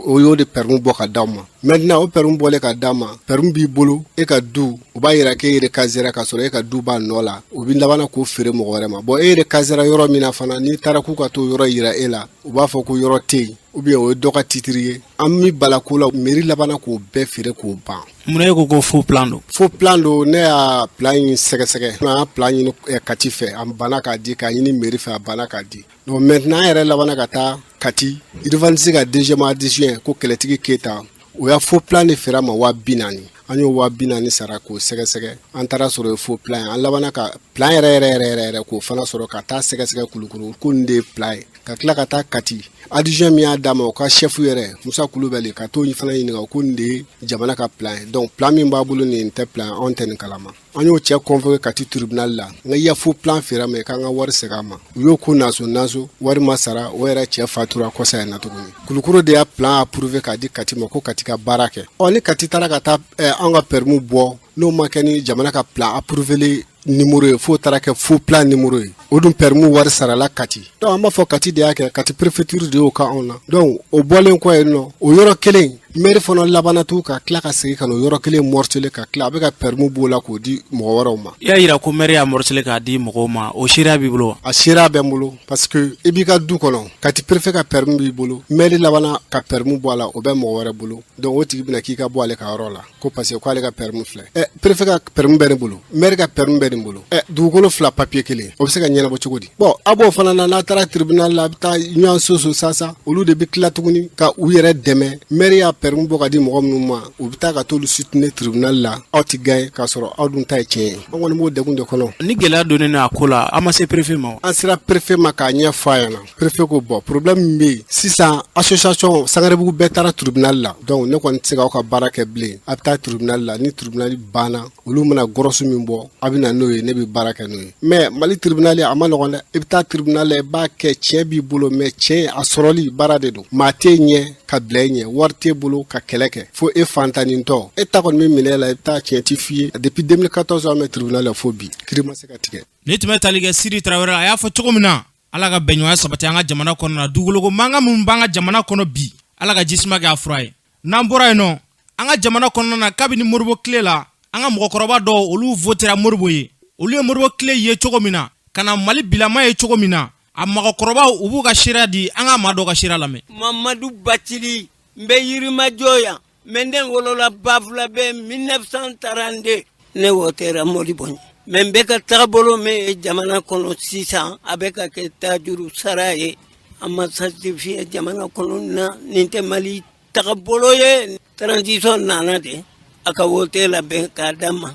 [SPEAKER 13] u y'o de permis bɔ ka d'anw ma. Maintenant, o permis bɔlen ka d'an ma, permis b'i bolo, e ka du, u b'a yira k'e recasera, ka sɔrɔ e ka du b'a nɔ la. U bɛ labanna k'o feere mɔgɔ wɛrɛ ma. Bon, e recasera yɔrɔ min na fana, n'i taara k'u ka t'o yɔrɔ yira e la, u b'a fɔ ko yɔrɔ tɛ yen, ou bien o ye dɔ ka titre ye. An mi bala ko la, mairie labanna k'o bɛɛ feere k'o ban.
[SPEAKER 2] Munna e ko ko faux plan don?
[SPEAKER 13] Faux plan don. Ne y'a plan in sɛgɛsɛgɛ, an y'a plan ɲini Kati fɛ, a banna k'a di, k'a ɲini mairie fɛ, a banna k'a di. Donc maintenant, an yɛrɛ labanna ka taa Kati urbanisme ka deuxième adjoint ko Kɛlɛtigi Keyita, o y'a faux plan de feere a ma 40 000. An y'o 40 000 sara k'o sɛgɛsɛgɛ, an taara sɔrɔ o ye faux plan ye. An labanna ka plan yɛrɛ yɛrɛ yɛrɛ yɛrɛ yɛrɛ k'o fana sɔrɔ, ka taa sɛgɛsɛgɛ Kulukoro ko nin de ye plan ye, ka tila ka taa Kati adjoint min y'a d'a ma, o ka chef yɛrɛ Musa Kulubali, ka t'o fana ɲininka ko nin de ye jamana ka plan ye. Donc plan min b'a bolo, nin tɛ plan, anw tɛ nin kalama. An y'o cɛ convoqué Kati tribunal la, n ka i ya faux plan feere ma, k'an ka wari segin a ma. U y'o ko naso naso, wari ma sara. O yɛrɛ cɛ fatura kɔsa in na tuguni. Kulukoro de y'a plan approuvé k'a di Kati ma ko Kati ka baara kɛ. Ɔ, ni Kati taara ka taa an ka permis bɔ, n'o ma kɛ ni jamana ka plan approuvé numéro ye, f'o taara kɛ faux plan numéro ye, o dun permis wari sarala Kati. Donc an b'a fɔ Kati de y'a kɛ, Kati préfecture de y'o kɛ anw na. Donc o bɔlen kɔ yen nɔ, o yɔrɔ kelen, maire fana labanna tugun ka tila ka segin ka na o yɔrɔ kelen morceler, ka tila a bɛ ka permis b'o la k'o di mɔgɔ wɛrɛw ma.
[SPEAKER 2] I y'a yira ko maire y'a morceler k'a di mɔgɔw ma, o seereya b'i bolo wa?
[SPEAKER 13] A seereya bɛ n bolo, parce que i b'i ka du kɔnɔ, Kati préfet ka permis b'i bolo, maire labanna ka permis bɔ a la, o bɛ mɔgɔ wɛrɛ bolo. Donc o tigi bɛna k'i ka bɔ ale ka yɔrɔ la ko parce que k'ale ka permis filɛ. Ɛ, préfet ka permis bɛ ne bolo, maire ka permis bɛ nin bolo. Ɛ, dugukolo fila, papier kelen, o bɛ se ka ɲɛnabɔ cogo di? Bon, a b'o fana na, n'a taara tribunal la, a bɛ taa ɲɔgɔn soso sasa. Olu de bɛ tila tuguni ka u yɛrɛ dɛmɛ. Maire y'a permis bɔ ka di mɔgɔ minnu ma, u bɛ taa ka t'olu soutenir tribunal la. Aw ti gagner, k'a sɔrɔ aw dun ta ye tiɲɛ ye. An kɔni b'o degun de kɔnɔ.
[SPEAKER 2] Ni gɛlɛya donnen a ko la, an ma se préfet ma wa?
[SPEAKER 13] An sera préfet ma k'a ɲɛfɔ a ɲɛna. Préfet ko bon, problème min bɛ yen sisan, association Sangarebugu bɛɛ taara tribunal la. Donc ne kɔni tɛ se k'aw ka baara kɛ bilen. A bɛ taa tribunal la, ni tribunal banna, olu mana gɔrɔsu min bɔ, a bɛ na n'o ye, ne bɛ baara kɛ n'o ye. Mais Mali tribunal, a ma nɔgɔn dɛ. I bɛ taa tribunal la, i b'a kɛ, tiɲɛ b'i bolo, mais tiɲɛ a sɔrɔli baara de don. Maa t'e ɲɛ ka bila e ɲɛ, wari t'e bolo ka kɛlɛ kɛ, fo e fantanintɔ, e ta kɔni bɛ minɛ e la, i bɛ taa, tiɲɛ ti f'i ye. Depuis 2014, an bɛ tribunal la, fo bi kiiri ma se ka tigɛ.
[SPEAKER 2] Ni tun bɛ tali kɛ Siri Tarawele, a y'a fɔ cogo min na, Ala ka bɛnɲɔgɔnya sabati an ka jamana kɔnɔ na. Dugukoloko mankan minnu b'an ka jamana kɔnɔ bi, Ala ka jisuma kɛ a fura ye. N'an bɔra yen nɔ, an ka jamana kɔnɔna na, kabini Modibo tile la, an ka mɔgɔkɔrɔba dɔw, olu votera Modibo ye. Olu ye Modibo tile ye cogo min na, ka na Mali bilama ye cogo min na. A mɔgɔkɔrɔbaw u b'u ka seereya di, an ka maa dɔw ka seereya lamɛn.
[SPEAKER 14] Mamadu Bacili, n bɛ Yirimajɔ yan, mais ne wolola Bafulabɛ 1932. Ne wotera Modibo ɲɛ, mais n bɛ ka tagabolo min ye jamana kɔnɔ sisan, a bɛ ka kɛ tajuru sara ye. A ma satisfait jamana kɔnɔ na, nin tɛ Mali tagabolo ye. Transition nana de, a ka wote labɛn k'a d'an ma,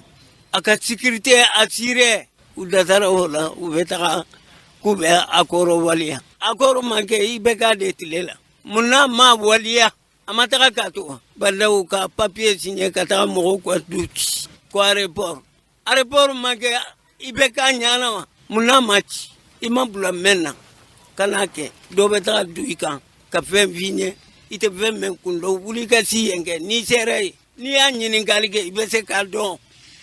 [SPEAKER 14] a ka sécurité assurée. U dasara o la, u bɛ taga k'u bɛ accord waleya. Accord ma kɛ IBK de tile la, mun n'a ma waleya? A ma taga k'a to Bah N'Daw ka papier signé ka taga mɔgɔw ka du ci ko aéroport. Aéroport ma kɛ IBK ɲana wa? Mun n'a ma ci? I ma bila mɛn na ka n'a kɛ, dɔ bɛ taga du i kan ka fɛn f'i ɲɛ, i tɛ fɛn mɛn kun dɔn. Wuli ka si yen kɛ, n'i sera yen, n'i y'a ɲininkali kɛ, i bɛ se k'a dɔn.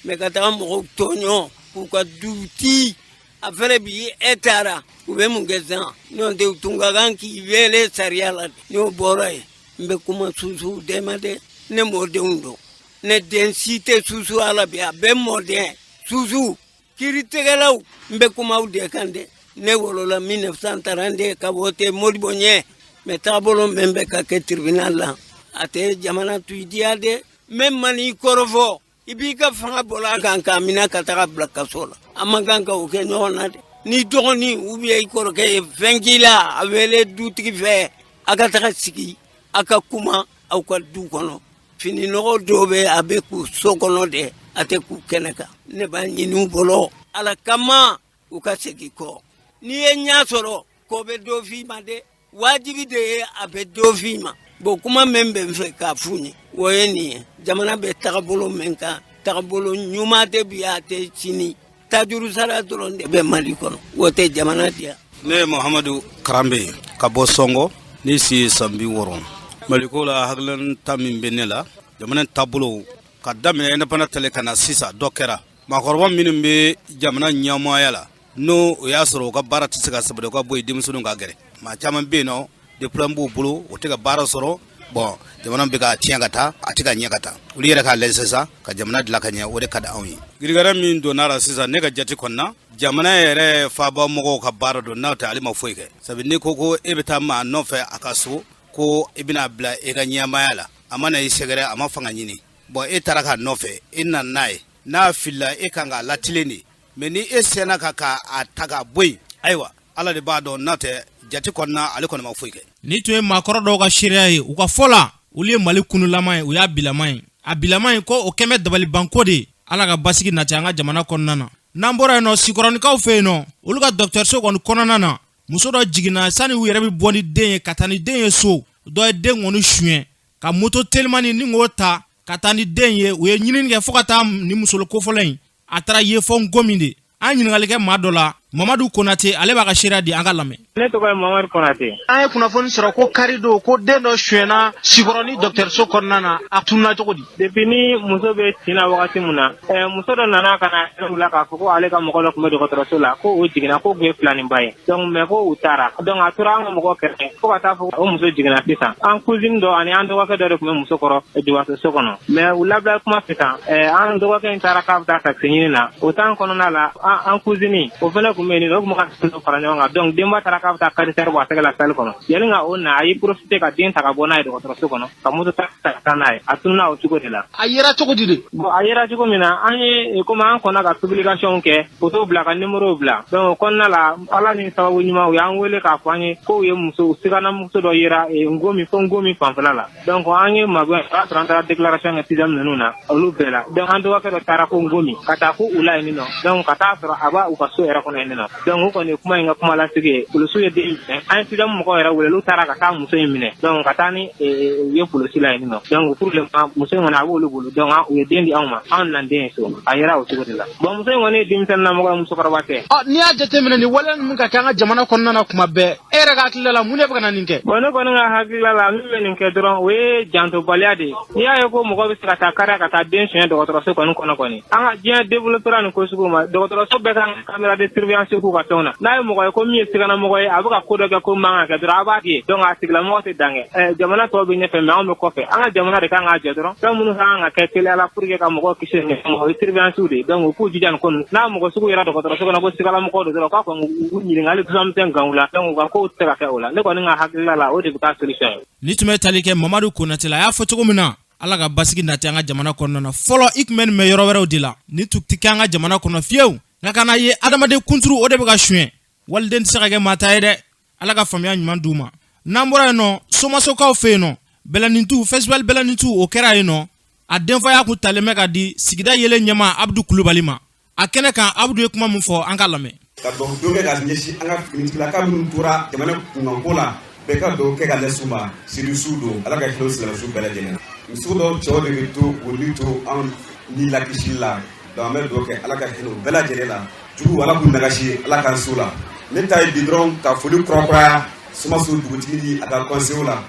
[SPEAKER 14] Mais ka taga mɔgɔw tɔɲɔ k'u ka du ci, a fɛnɛ bi e taara, u bɛ mun kɛ sisan? N'o tɛ, u tun ka kan k'i wele sariya la. N'o bɔra yen, n bɛ kuma susuw dɛmɛ dɛ. Ne mɔdenw don, ne den si tɛ susu ala bi, a bɛɛ mɔden susu. Kiiritigɛlaw, n bɛ kuma aw de kan dɛ. Ne wolola 1932 ka wote Modibo ɲɛ, mais taabolo min bɛ ka kɛ tribunal la, a tɛ jamana tu diya dɛ. Min man'i kɔrɔfɔ, i b'i ka fanga bɔla a kan k'a minɛ ka taga bila kaso la. A man kan ka o kɛ ɲɔgɔn na dɛ. Ni dɔgɔnin ou bien i kɔrɔkɛ ye fɛn k'i la, a wele dutigi fɛ, a ka taga sigi, a ka kuma aw ka du kɔnɔ. Fini nɔgɔ dɔw bɛ, a bɛ k'u so kɔnɔ dɛ, a tɛ k'u kɛnɛ kan. Ne b'a ɲini u bolo, Ala kama, u ka segin kɔ. N'i ye ɲɛ sɔrɔ, ko bɛ dɔ f'i ma dɛ, wajibi de ye a bɛ dɔ f'i ma. Bon, kuma min bɛ n fɛ k'a f'u ye, o ye nin ye: jamana bɛ tagabolo min kan, tagabolo ɲuman tɛ bi, a tɛ sini. Tajuru sara dɔrɔn de bɛ Mali kɔnɔ, o tɛ jamana diya.
[SPEAKER 11] Ne ye Mahamadu Karanbe ka bɔ Sɔngɔ, ne si ye san 60. Maliko la, hakilina min bɛ ne la, jamana taabolo ka daminɛ indépendance tale ka na sisan, dɔ kɛra. Maakɔrɔba minnu bɛ jamana ɲɛmaaya la, n'o o y'a sɔrɔ u ka baara tɛ se ka sabati, u ka bɔ yen, denmisɛnninw ka gɛrɛ. Maa caman bɛ yen nɔ, diplôme b'u bolo, u tɛ ka baara sɔrɔ. Bon, jamana bɛ ka tiɲɛ ka taa, a tɛ ka ɲɛ ka taa. Olu yɛrɛ k'a lajɛ sisan ka jamana dilan ka ɲɛ, o de ka di anw ye. Girigara min donna la sisan, ne ka jate kɔnɔna, jamana yɛrɛ faaba mɔgɔw ka baara don, n'o tɛ ale ma foyi kɛ. Sabu n'i ko ko e bɛ taa maa nɔfɛ a ka so, ko i bɛna bila e ka ɲɛmaaya la, a ma na i sɛgɛrɛ, a ma fanga ɲini. Bon, e taara k'a nɔfɛ, e nana n'a ye, n'a filila, e kan k'a latilen de. Mais ni e sɛnna ka k'a ta k'a bɔ yen, ayiwa, Ala de b'a dɔn. N'a tɛ jate kɔnɔna, ale kɔni ma foyi kɛ.
[SPEAKER 2] Ni tun ye maakɔrɔ dɔw ka seereya ye. U ka fɔ la, olu ye Mali kunulama ye, u y'a bilama ye, a bilama ye ko o kɛmɛ dabalibanko de. Ala ka basigi nati an ka jamana kɔnɔna na. N'an bɔra yen nɔ, Sikɔrɔnikaw fɛ yen nɔ, olu ka dɔgɔtɔrɔso kɔni kɔnɔna na, muso dɔ jiginna. Sani u yɛrɛ bɛ bɔ ni den ye ka taa ni den ye so, dɔ ye den kɔni suɲɛ ka moto telimani ni k'o ta ka taa ni den ye. U ye ɲinini kɛ fo ka taa ni muso kofɔlɔ in, a taara ye fɔ Nkomi de. An ɲininkali kɛ maa dɔ la, Mamadu Konate, ale b'a ka seereya di, an ka lamɛn.
[SPEAKER 15] Ne tɔgɔ ye Mamadu Konate.
[SPEAKER 1] An ye kunnafoni sɔrɔ ko kari don, ko den dɔ suyɛnna Sikɔrɔni dɔgɔtɔrɔso kɔnɔna na, a tununna cogo di?
[SPEAKER 15] Depuis ni muso bɛ tin na wagati min na, muso dɔ nana ka na u la k'a fɔ ko ale ka mɔgɔ dɔ tun bɛ dɔgɔtɔrɔso la, ko o jiginna, ko tun ye filaninba ye. Donc mais ko u taara, donc a tora an ka mɔgɔ kɛrɛfɛ fo ka taa fɔ o muso jiginna sisan. An cousine dɔ ani an dɔgɔkɛ dɔ de tun bɛ muso kɔrɔ dɔgɔtɔrɔso kɔnɔ. Mais u labila kuma sisan, an dɔgɔkɛ in taara k'a bɛ taa taxi ɲini na. O temps kɔnɔna la, an cousine o fana tun bɛ yen, o tun bɛ ka fara ɲɔgɔn kan. Donc denba taara k'a bɛ taa karitɛri bɔ a tɛgɛ la salle kɔnɔ. Yanni ka o na, a y'i profiter ka den ta ka bɔ n'a ye dɔgɔtɔrɔso kɔnɔ, ka moto ta ka taa n'a ye. A tununna o cogo de la.
[SPEAKER 1] A yera cogo di de?
[SPEAKER 15] Bon, a yera cogo min na, an ye komi an kɔnna ka publication kɛ, photo bila, ka numéro bila. Donc o kɔnɔna la, Ala ni sababu ɲuman, u y'an wele k'a fɔ an ye ko u ye muso sigana, muso dɔ yera Nkomi, fo Nkomi fanfɛla la. Donc an ye magɛn, o y'a sɔrɔ an taara déclaration kɛ sixième ninnu na, olu bɛɛ la. Donc an dɔgɔkɛ dɔ taara ko Nkomi ka taa ko u la yen nɔ, donc ka taa sɔrɔ a b'a u ka so yɛrɛ kɔnɔ yen nɔ. Donc o kɔni ye kuma in ka kuma lasigi ye. Polisiw ye den minɛ. An ye sixième mɔgɔw yɛrɛ wele, olu taara ka taa muso in minɛ, donc ka taa ni u ye polisi la yen nɔ. Donc pour le moment, muso in kɔni a b'olu bolo. Donc u ye den di anw ma, anw nana den ye so, a yera o cogo de la. Bon, muso in kɔni ye denmisɛnnin namɔgɔ ye, musokɔrɔba tɛ.
[SPEAKER 1] Ɔ, n'i y'a jateminɛ, nin waleya ninnu ka kɛ an ka jamana kɔnɔna na kuma bɛɛ, e yɛrɛ ka hakilila la, mun de bɛ ka na nin kɛ?
[SPEAKER 15] Bon, ne kɔni ka hakilila la, min bɛ nin kɛ dɔrɔn, o ye jantobaliya de ye. N'i y'a ye ko mɔgɔ bɛ se ka taa kariya ka taa den suɲɛ dɔgɔtɔrɔso kɔni kɔnɔ kɔni, an ka diɲɛ développera nin ko sugu ma, dɔgɔtɔrɔso bɛɛ kan ka caméra de surveillance. surveillance k'u ka fɛnw na. N'a ye mɔgɔ ye ko min ye siganamɔgɔ ye, a bɛ ka ko dɔ kɛ ko man kan ka kɛ dɔrɔn, a b'a ye. Donc a tigilamɔgɔ tɛ dan kɛ. Jamana tɔw bɛ ɲɛfɛ, mais anw bɛ kɔfɛ. An ka jamana de kan k'a jɔ dɔrɔn. Fɛn minnu kan ka kɛ teliya la pour que ka mɔgɔw kisi nin ma, o ye surveillance de ye. Donc u k'u jija nin ko ninnu. N'a mɔgɔ sugu yera dɔgɔtɔrɔso kɔnɔ ko sigalamɔgɔw don dɔrɔn, u k'a kɔn k'u ɲininka hali tɛ gan u la. Donc u ka kow tɛ se ka kɛ o la. Ne kɔni ka hakilila la, o de bɛ k'a solution ye.
[SPEAKER 2] Ni tun bɛ tali kɛ Mamadu Konate la, a y'a fɔ cogo min na, Ala ka basigi nati an ka jamana kɔnɔna na. Fɔlɔ, i tun bɛ nin mɛn yɔrɔ wɛrɛw de la, ni tun tɛ kɛ an ka jamana kɔnɔ fiyewu. Nka ka na ye adamaden kunturu, o de bɛ ka suɲɛ. Waliden tɛ se ka kɛ maa ta ye dɛ. Ala ka faamuya ɲuman d'u ma. N'an bɔra yen nɔ, Somasokaw fɛ yen nɔ, Bɛlɛnintu festival, Bɛlɛnintu o kɛra yen nɔ. A denfaya kun talen bɛ ka di sigida yelen ɲɛmaa Abudu Kulubali ma. A kɛnɛ kan, Abudu ye kuma min fɔ, an ka lamɛn.
[SPEAKER 16] Ka dugawu don kɛ ka ɲɛsin an ka finitigilaka minnu tora jamana kunkanko la, bɛɛ ka dugawu kɛ ka lɛs'u ma. Sirisu don, Ala ka hinɛ silamɛsu bɛɛ lajɛlen na. Muso dɔw, cɛw de bɛ to olu to anw ni lakisili la. Donc an bɛ dugawu kɛ, Ala ka hinɛ u bɛɛ lajɛlen la. Jugu, Ala k'u nagasi, Ala k'an so la. Ne ta ye bi dɔrɔn ka foli kurakuraya Somaso dugutigi ni a ka conseil la,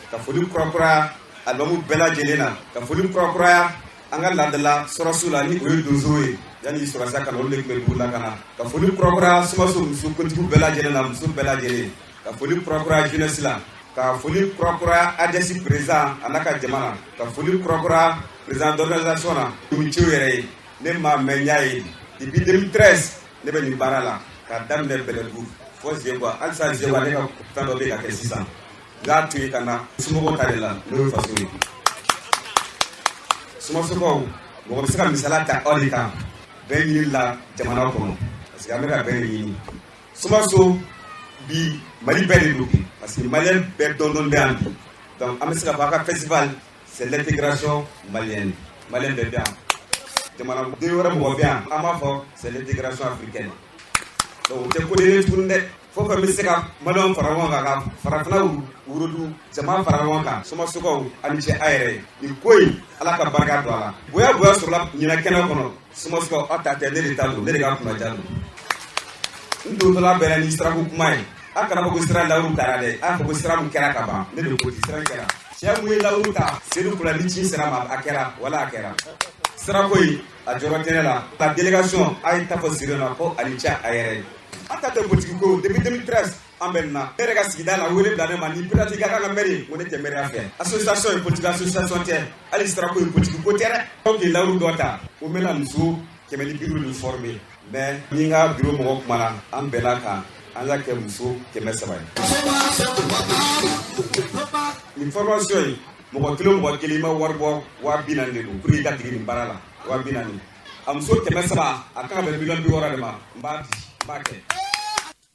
[SPEAKER 16] ka foli kurakuraya alimamu bɛɛ lajɛlen na, ka foli kurakuraya an ka laadala sɔrɔsiw la, ni o ye donsow ye. Yanni sɔrɔsiya ka na, olu de tun bɛ dugu lakana. Ka foli kurakuraya Somaso muso kuntigiw bɛɛ lajɛlen na, muso bɛɛ lajɛlen. Ka foli kurakuraya jeunesse la, ka foli kurakuraya ADS président a n'a ka jama na, ka foli kurakuraya président d'organisation na, u yɛrɛ ye. Ne ma mɛn, n y'a ye depuis 2013 ne bɛ nin baara la, k'a daminɛ Bɛlɛdugu fo Zeguwa. Halisa Zeguwa, ne ka fɛn dɔ bɛ ka kɛ sisan, n k'a to yen ka na somɔgɔw ta de la, n'o ye faso ye. Somasokaw, mɔgɔ bɛ se ka misaliya ta aw de kan bɛn ɲini la jamana kɔnɔ, parce que an bɛ ka bɛn de ɲini. Somaso bi, Mali bɛɛ de don bi, parce que Malien bɛɛ dɔn dɔn bɛ yan bi. Donc an bɛ se ka fɔ a ka festival, c'est l'intégration malienne. Malien bɛɛ bɛ yan, jamana den wɛrɛ mɔgɔ bɛ yan, an b'a fɔ c'est l'intégration africaine. Donc o tɛ ko den ye tuguni dɛ. Fɛn o fɛn bɛ se ka Maliyɛnw fara ɲɔgɔn kan, ka farafinna worodu jama fara ɲɔgɔn kan, Somasokaw, a ni ce a yɛrɛ ye. Nin ko in, Ala ka barika don a la. Bonya bonya sɔrɔla ɲinɛ kɛnɛ kɔnɔ. Somasokaw, aw ta tɛ, ne de ta don, ne de ka kunnaja don. N dontɔla bɛnna ni sirako kuma ye. A kana fɔ ko sira lawuru taara dɛ, a fɔ ko sira min kɛra ka ban. Ne de ko ten, sira kɛra. Cɛ mun ye lawuru ta Sedu kula ni ci sera ma, a kɛra wala a kɛra. Sirako in, a jɔyɔrɔ tɛ ne la. La délégation, a ye ta fɔ Siri na ko a ni ce a yɛrɛ ye. An ta tɛ politiki ko. Depuis 2013 an bɛ nin na. Ne yɛrɛ ka sigida la, wele bila ne ma ni peut-être i ka kan ka maire. Ko ne tɛ maire fɛ. Association ye politique association tɛ, hali sirako ye politique ko tɛ dɛ. Donc lawuru dɔ ta ko n bɛna muso 150 former, mais ni n ka bureau mɔgɔ kumana, an bɛnna kan, an y'a kɛ muso 300 ye. Nin formation in, mɔgɔ kelen o mɔgɔ kelen, i ma wari bɔ, 40 000 de don pour que i ka dege nin baara la, 40 000. A muso 300, a kan ka bɛn miliyɔn 60 de ma. N b'a di, n b'a kɛ.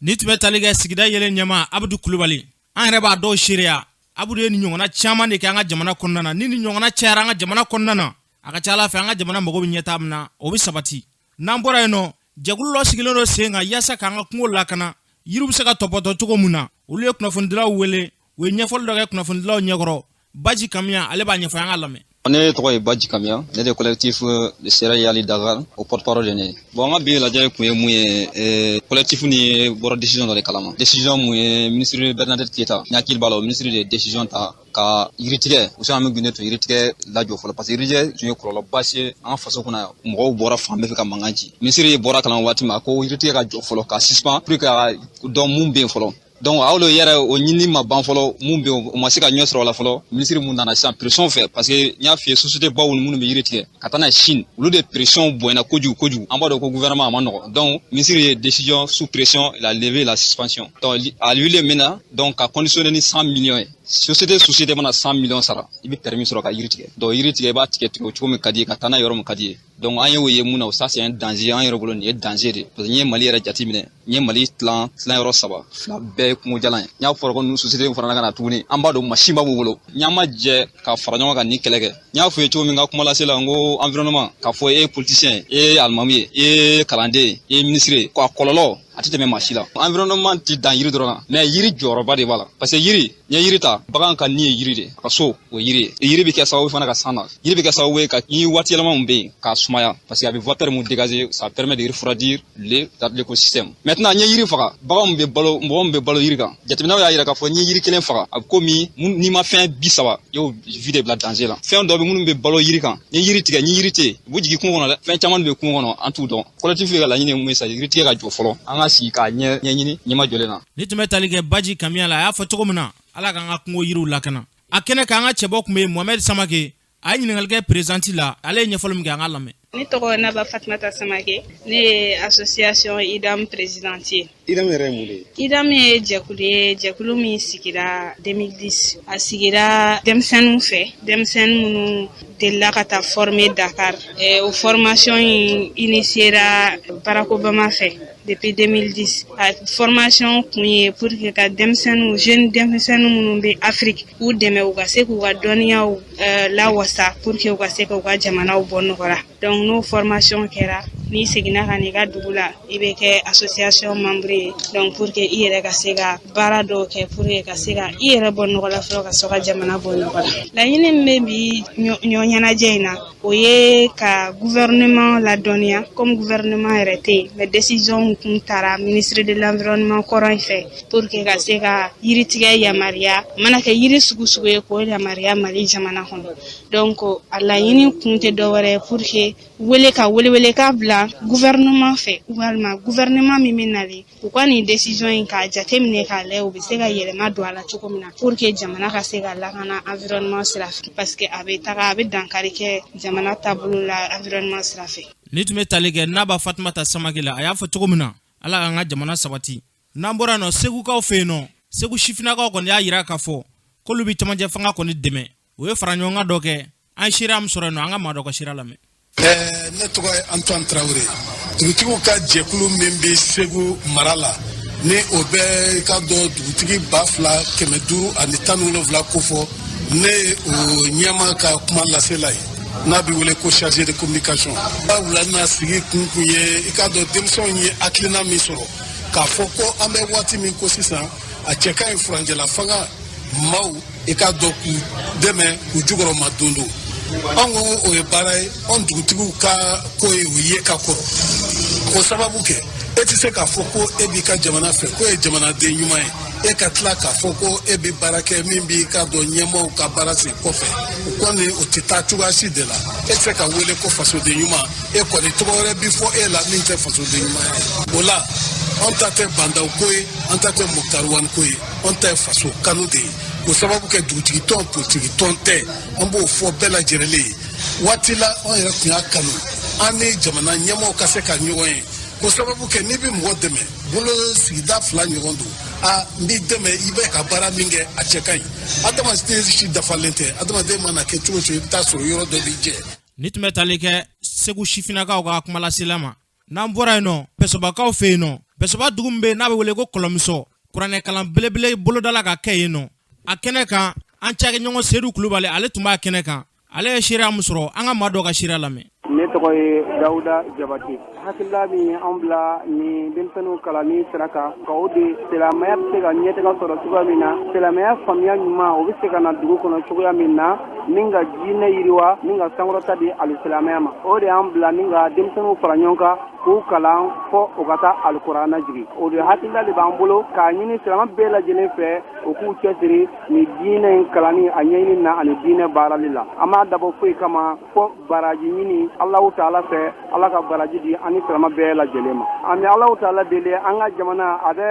[SPEAKER 2] Ni tun bɛ tali kɛ sigida yelen ɲɛmaa Abudu Kulubali, an yɛrɛ b'a dɔw seereya. Abudu ye nin ɲɔgɔnna caman de kɛ an ka jamana kɔnɔna na. Ni nin ɲɔgɔnna cayara an ka jamana kɔnɔna na, a ka ca Ala fɛ, an ka jamana mago bɛ ɲɛtaa min na, o bɛ sabati. N'an bɔra yen nɔ, jɛkulu dɔ sigilen don sen kan yaasa k'an ka kungo lakana, yiriw bɛ se ka tɔpɔtɔ cogo min na. Olu ye kunnafonidilaw wele, u ye ɲɛfɔli dɔ kɛ kunnafonidilaw ɲɛkɔrɔ. Baji Kamiya, ale b'a ɲɛfɔ, an ka lamɛn.
[SPEAKER 17] Ne tɔgɔ ye Baji Kamiya, ne de collectif de Sera Yali Dakar, o porte-parole de ne ye. Bon, an ka bi lajɛ kun ye mun ye? Collectif ni bɔra décision dɔ de kalama. Décision mun ye? Ministre Bernadette Keita, ni hakili b'a la, o ministre de décision ta ka yiritigɛ, Usman Gunde tun yiritigɛ lajɔ fɔlɔ, parce que yiritigɛ tun ye kɔlɔlɔba se an ka faso kɔnɔ yan. Mɔgɔw bɔra fan bɛɛ fɛ ka mankan ci. Ministre bɔra kalan waati min, a ko yiritigɛ ka jɔ fɔlɔ, ka suspend pour que ka dɔn mun bɛ yen fɔlɔ. Donc aw yɛrɛ, o ɲini ma ban fɔlɔ, mun bɛ yen, o ma se ka ɲɛ sɔrɔ o la fɔlɔ. Ministre mun nana sisan, pression fɛ, parce que n y'a f'i ye, société baw minnu bɛ yiri tigɛ ka taa n'a ye Chine, olu de pression bonyana kojugu kojugu. An b'a dɔn ko gouvernement a ma nɔgɔn. Donc ministre ye décision sous pression, il a levé la suspension. Donc a wuli min na, donc ka conditionner ni 100 millions ye. Société mana 100 millions sara, i bɛ permis sɔrɔ ka yiri tigɛ. Donc yiri tigɛ, i b'a tigɛ tigɛ o cogo min ka di ye, ka taa n'a ye yɔrɔ min ka di ye. Donc an y'o ye mun na, ça c'est un danger an yɛrɛ bolo. Nin ye danger de, parce que n ye Mali yɛrɛ jateminɛ, n ye Mali tilan tilan yɔrɔ saba, fila bɛɛ ye kungo jalan ye. N y'a fɔra ko ninnu société fana ka na tuguni, an b'a dɔn machine b'u bolo. N'an ma jɛ ka fara ɲɔgɔn kan nin kɛlɛ kɛ, n y'a fɔ ye cogo min n ka kuma lase la, n ko environnement, k'a fɔ e ye politicien ye, e ye alimami ye, e ye kalanden ye, e ye ministre ye, ko a kɔlɔlɔ a tɛ tɛmɛ maa si la. Environnement ti dan yiri dɔrɔn kan, mais yiri jɔyɔrɔba de b'a la, parce que yiri N'i ye yiri ta, bagan ka ni ye yiri de, a ka so o ye yiri ye. Yiri bɛ kɛ sababu fana ka san na. Yiri bɛ kɛ sababu ye ka ni waati yɛlɛma min bɛ yen k'a sumaya, parce que a bɛ vapeur mun dégager, ça permet de refroidir l'écosystème. Maintenant, n'i ye yiri faga, baganw bɛ balo, mɔgɔ min bɛ balo yiri kan. Jateminɛw y'a yira k'a fɔ n'i ye yiri kelen faga, a bɛ komi n'i ma fɛn 30, i y'o vie de bila danger la. Fɛn dɔ bɛ minnu bɛ balo yiri kan, n'i ye yiri tigɛ, ni yiri tɛ yen, u bɛ jigin kungo kɔnɔ dɛ. Fɛn caman de bɛ kungo kɔnɔ, an t'u dɔn. Collectif ka laɲini ye mun ye sa? Yiri tigɛ ka jɔ fɔlɔ, an ka sigi k'a ɲɛ ɲɛɲini ɲɛma jɔlen na.
[SPEAKER 2] Ni tun bɛ tali kɛ Baji Kamiya la, a y'a fɔ cogo min na, Ala k'an ka kungo yiriw lakana. A kɛnɛ kan, an ka cɛbɔ tun bɛ yen, Mohamɛd Samake, a ye ɲininkali kɛ présidente la. Ale ye ɲɛfɔli min kɛ, an ka lamɛn.
[SPEAKER 18] Ne tɔgɔ Naba Fatumata Samake, ne ye association IDAM présidente ye.
[SPEAKER 16] IDAM yɛrɛ ye mun de ye?
[SPEAKER 18] IDAM ye jɛkulu ye, jɛkulu min sigira 2010. A sigira denmisɛnninw fɛ, denmisɛnnin minnu delila ka taa former Dakar. O formation in initiera Barack Obama fɛ depuis 2010. A formation kun ye pour que ka denmisɛnninw, jeune denmisɛnnin minnu bɛ Afrique, k'u dɛmɛ u ka se k'u ka dɔnniyaw lawasa pour que u ka se k'u ka jamanaw bɔ nɔgɔ la. Donc n'o formation kɛra, n'i seginna ka n'i ka dugu la, i bɛ kɛ association membre ye. Donc pour que i yɛrɛ ka se ka baara dɔw kɛ, pour que ka se ka i yɛrɛ bɔ nɔgɔ la fɔlɔ, ka sɔrɔ ka jamana bɔ nɔgɔ la. Laɲini min bɛ bi ɲɔ ɲɛnajɛ in na, o ye ka gouvernement ladɔnniya. Comme gouvernement yɛrɛ tɛ yen, mais décision kun taara ministre de l'environnement kɔrɔ in fɛ pour que ka se ka yiritigɛ yamaruya, a mana kɛ yiri sugu sugu ye, k'o yamaruya Mali jamana kɔnɔ. Donc a laɲini kun tɛ dɔwɛrɛ ye pour que wele ka welewelekan bila gouvernement fɛ, walima gouvernement min bɛ nalen, u ka nin décision in k'a jateminɛ k'a lajɛ, u bɛ se ka yɛlɛma don a la cogo min na, pour que jamana ka se ka lakana environnement sira fɛ, parce que a bɛ taga a bɛ dankari kɛ jamana taabolo la environnement sira fɛ.
[SPEAKER 2] Ni tun bɛ tali kɛ Naba Fatumata Samake la, a y'a fɔ cogo min na, Ala k'an ka jamana sabati. N'an bɔra yen nɔ, Segukaw fɛ yen nɔ, Segu sifinnakaw kɔni y'a yira k'a fɔ k'olu bɛ camancɛ fanga kɔni dɛmɛ. U ye fara ɲɔgɔn kan dɔ kɛ. An seereya min sɔrɔ yen nɔ, an ka maa dɔ ka seereya lamɛn.
[SPEAKER 19] Ne tɔgɔ ye Antoine Tarawele. Dugutigiw ka jɛkulu min bɛ Segu mara la, ni o bɛ ka dɔn dugutigi 2517 kofɔ, ne ye o ɲɛma ka kuma lasela ye, n'a bɛ wele ko chargé de communication. Ba wula na sigi kun kun ye, i k'a dɔn, denmisɛnw ye hakilina min sɔrɔ k'a fɔ ko an bɛ waati min ko sisan, a cɛ ka ɲi furancɛla fanga maaw, i k'a dɔn, k'u dɛmɛ k'u jukɔrɔma don don. Anw ko o ye baara ye, anw dugutigiw ka ko ye, o ye ka kɔrɔ. O sababu kɛ, e tɛ se k'a fɔ ko e b'i ka jamana fɛ, ko e ye jamanaden ɲuman ye, e ka tila k'a fɔ ko e bɛ baara kɛ min b'i ka dɔn ɲɛmaaw ka baara sen kɔfɛ. O kɔni, o tɛ taa cogoya si de la. E tɛ se ka wele ko fasoden ɲuman, e kɔni tɔgɔ wɛrɛ bi fɔ e la min tɛ fasoden ɲuman ye. O la, an ta tɛ bandaw ko ye, an ta tɛ Moctar Ouane ko ye, an ta ye faso kanu de ye. O sababu kɛ, dugutigi tɔn, politiki tɔn tɛ. An b'o fɔ bɛɛ lajɛlen ye. Waati la, an yɛrɛ tun y'a kanu an ni jamana ɲɛmaaw ka se ka ɲɔgɔn ye, k'o sababu kɛ, n'i bɛ mɔgɔ dɛmɛ, bolo sigida fila ɲɔgɔn don. A n b'i dɛmɛ, i bɛ ka baara min kɛ, a cɛ ka ɲi. Adamaden si dafalen tɛ. Adamaden mana kɛ cogo o cogo, i bɛ taa sɔrɔ yɔrɔ dɔ b'i jɛ.
[SPEAKER 2] Ni tun bɛ tali kɛ Segu sifinnakaw ka kumalasela ma. N'an bɔra yen nɔ, Pɛsɔbakaw fɛ yen nɔ, Pɛsɔba dugu min bɛ yen n'a bɛ wele ko Kɔlɔmisɔ, kuranɛkalan belebele bolodala ka kɛ yen nɔ. A kɛnɛ kan, an cakɛɲɔgɔn Sedu Kulubali, ale tun b'a kɛnɛ kan. Ale ye seereya min sɔrɔ, an ka maa dɔ ka seereya lamɛn.
[SPEAKER 20] Ne tɔgɔ ye Dawuda Jabate. Hakilila min ye an bila ni denmisɛnninw kalanni sira kan, ka o de silamɛya bɛ se ka ɲɛtaga sɔrɔ cogoya min na, silamɛya faamuya ɲuman o bɛ se ka na dugu kɔnɔ cogoya min na, ni ka diinɛ yiriwa, ni ka sankɔrɔta di alisilamɛya ma, o de y'an bila ni ka denmisɛnninw fara ɲɔgɔn kan k'u kalan fɔ u ka taa alikuranɛ jigin. O de hakilila de b'an bolo k'a ɲini silamɛ bɛɛ lajɛlen fɛ, u k'u cɛsiri ni diinɛ in kalanni a ɲɛɲini na ani diinɛ baarali la. An m'a dabɔ foyi kama fɔ baraji ɲini Alahu taala fɛ. Ala ka baraji di an ni silamɛ bɛɛ lajɛlen ma. An bɛ Alahu taala deli, an ka jamana a bɛ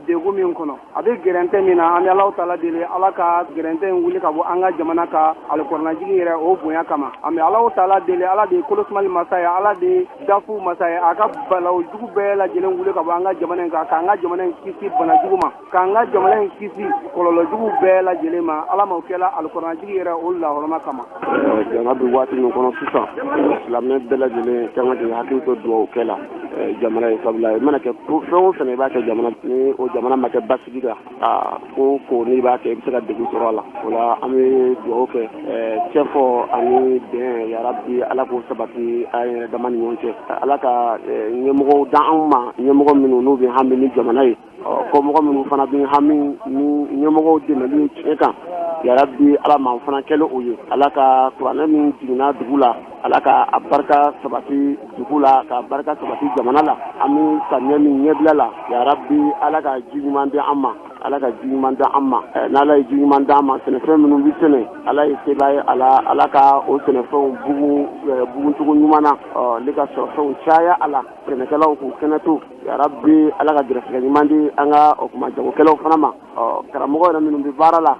[SPEAKER 20] degun min kɔnɔ, a bɛ gɛrɛntɛ min na, an bɛ Alahu taala deli, Ala ka gɛrɛntɛ in wuli ka bɔ an ka jamana ka alikuranɛjigi yɛrɛ o bonya kama. An bɛ Alahu taala deli, Ala de ye kolosumali masa ye, Ala de ye dafu masa ye, a ka balawu jugu bɛɛ lajɛlen wuli ka bɔ an ka jamana in kan, k'an ka jamana in kisi bana jugu ma, k'an ka jamana in kisi kɔlɔlɔ jugu bɛɛ lajɛlen ma. Ala ma o kɛla alikuranɛjigi yɛrɛ o lahɔrɔma kama.
[SPEAKER 21] Jamana bɛ waati min kɔnɔ sisan, silamɛ bɛɛ lajɛlen ka kan k'i hakili to dugawu kɛ la jamana ye, sabula i mana kɛ fɛn o fɛn, i b'a kɛ jamana, ni o jamana ma kɛ basigi kan, ko ko n'i b'a kɛ, i bɛ se ka degun sɔrɔ a la. O la, an bɛ dugawu kɛ cɛfɔ ani bɛn, yarabi Ala k'o sabati an yɛrɛ dama ni ɲɔgɔn cɛ. Ala ka ɲɛmɔgɔw d'an ma, ɲɛmɔgɔ minnu n'u bɛ hami ni jamana ye. Kɔmɔgɔ minnu fana bɛ hami ni ɲɛmɔgɔw dɛmɛli ye tiɲɛ kan, yarabi Ala m'an fana kɛlen o ye. Ala ka kuranɛ min jiginna dugu la, Ala ka a barika sabati dugu la, ka barika sabati jamana la. An bɛ samiya min ɲɛbila la, yarabi Ala ka ji ɲuman di an ma, Ala ka ji ɲuman di an ma. N'Ala ye ji ɲuman di an ma, sɛnɛfɛn minnu bɛ sɛnɛ, Ala ye sebaa ye a la, Ala ka o sɛnɛfɛnw bugun buguncogo ɲuman na, ɔ ka sɔrɔfɛnw caya a la, sɛnɛkɛlaw k'u kɛnɛ to. Yarabi Ala ka gɛrɛsɛgɛ ɲuman di an ka o tuma jagokɛlaw fana ma. Ɔ karamɔgɔ yɛrɛ minnu bɛ baara la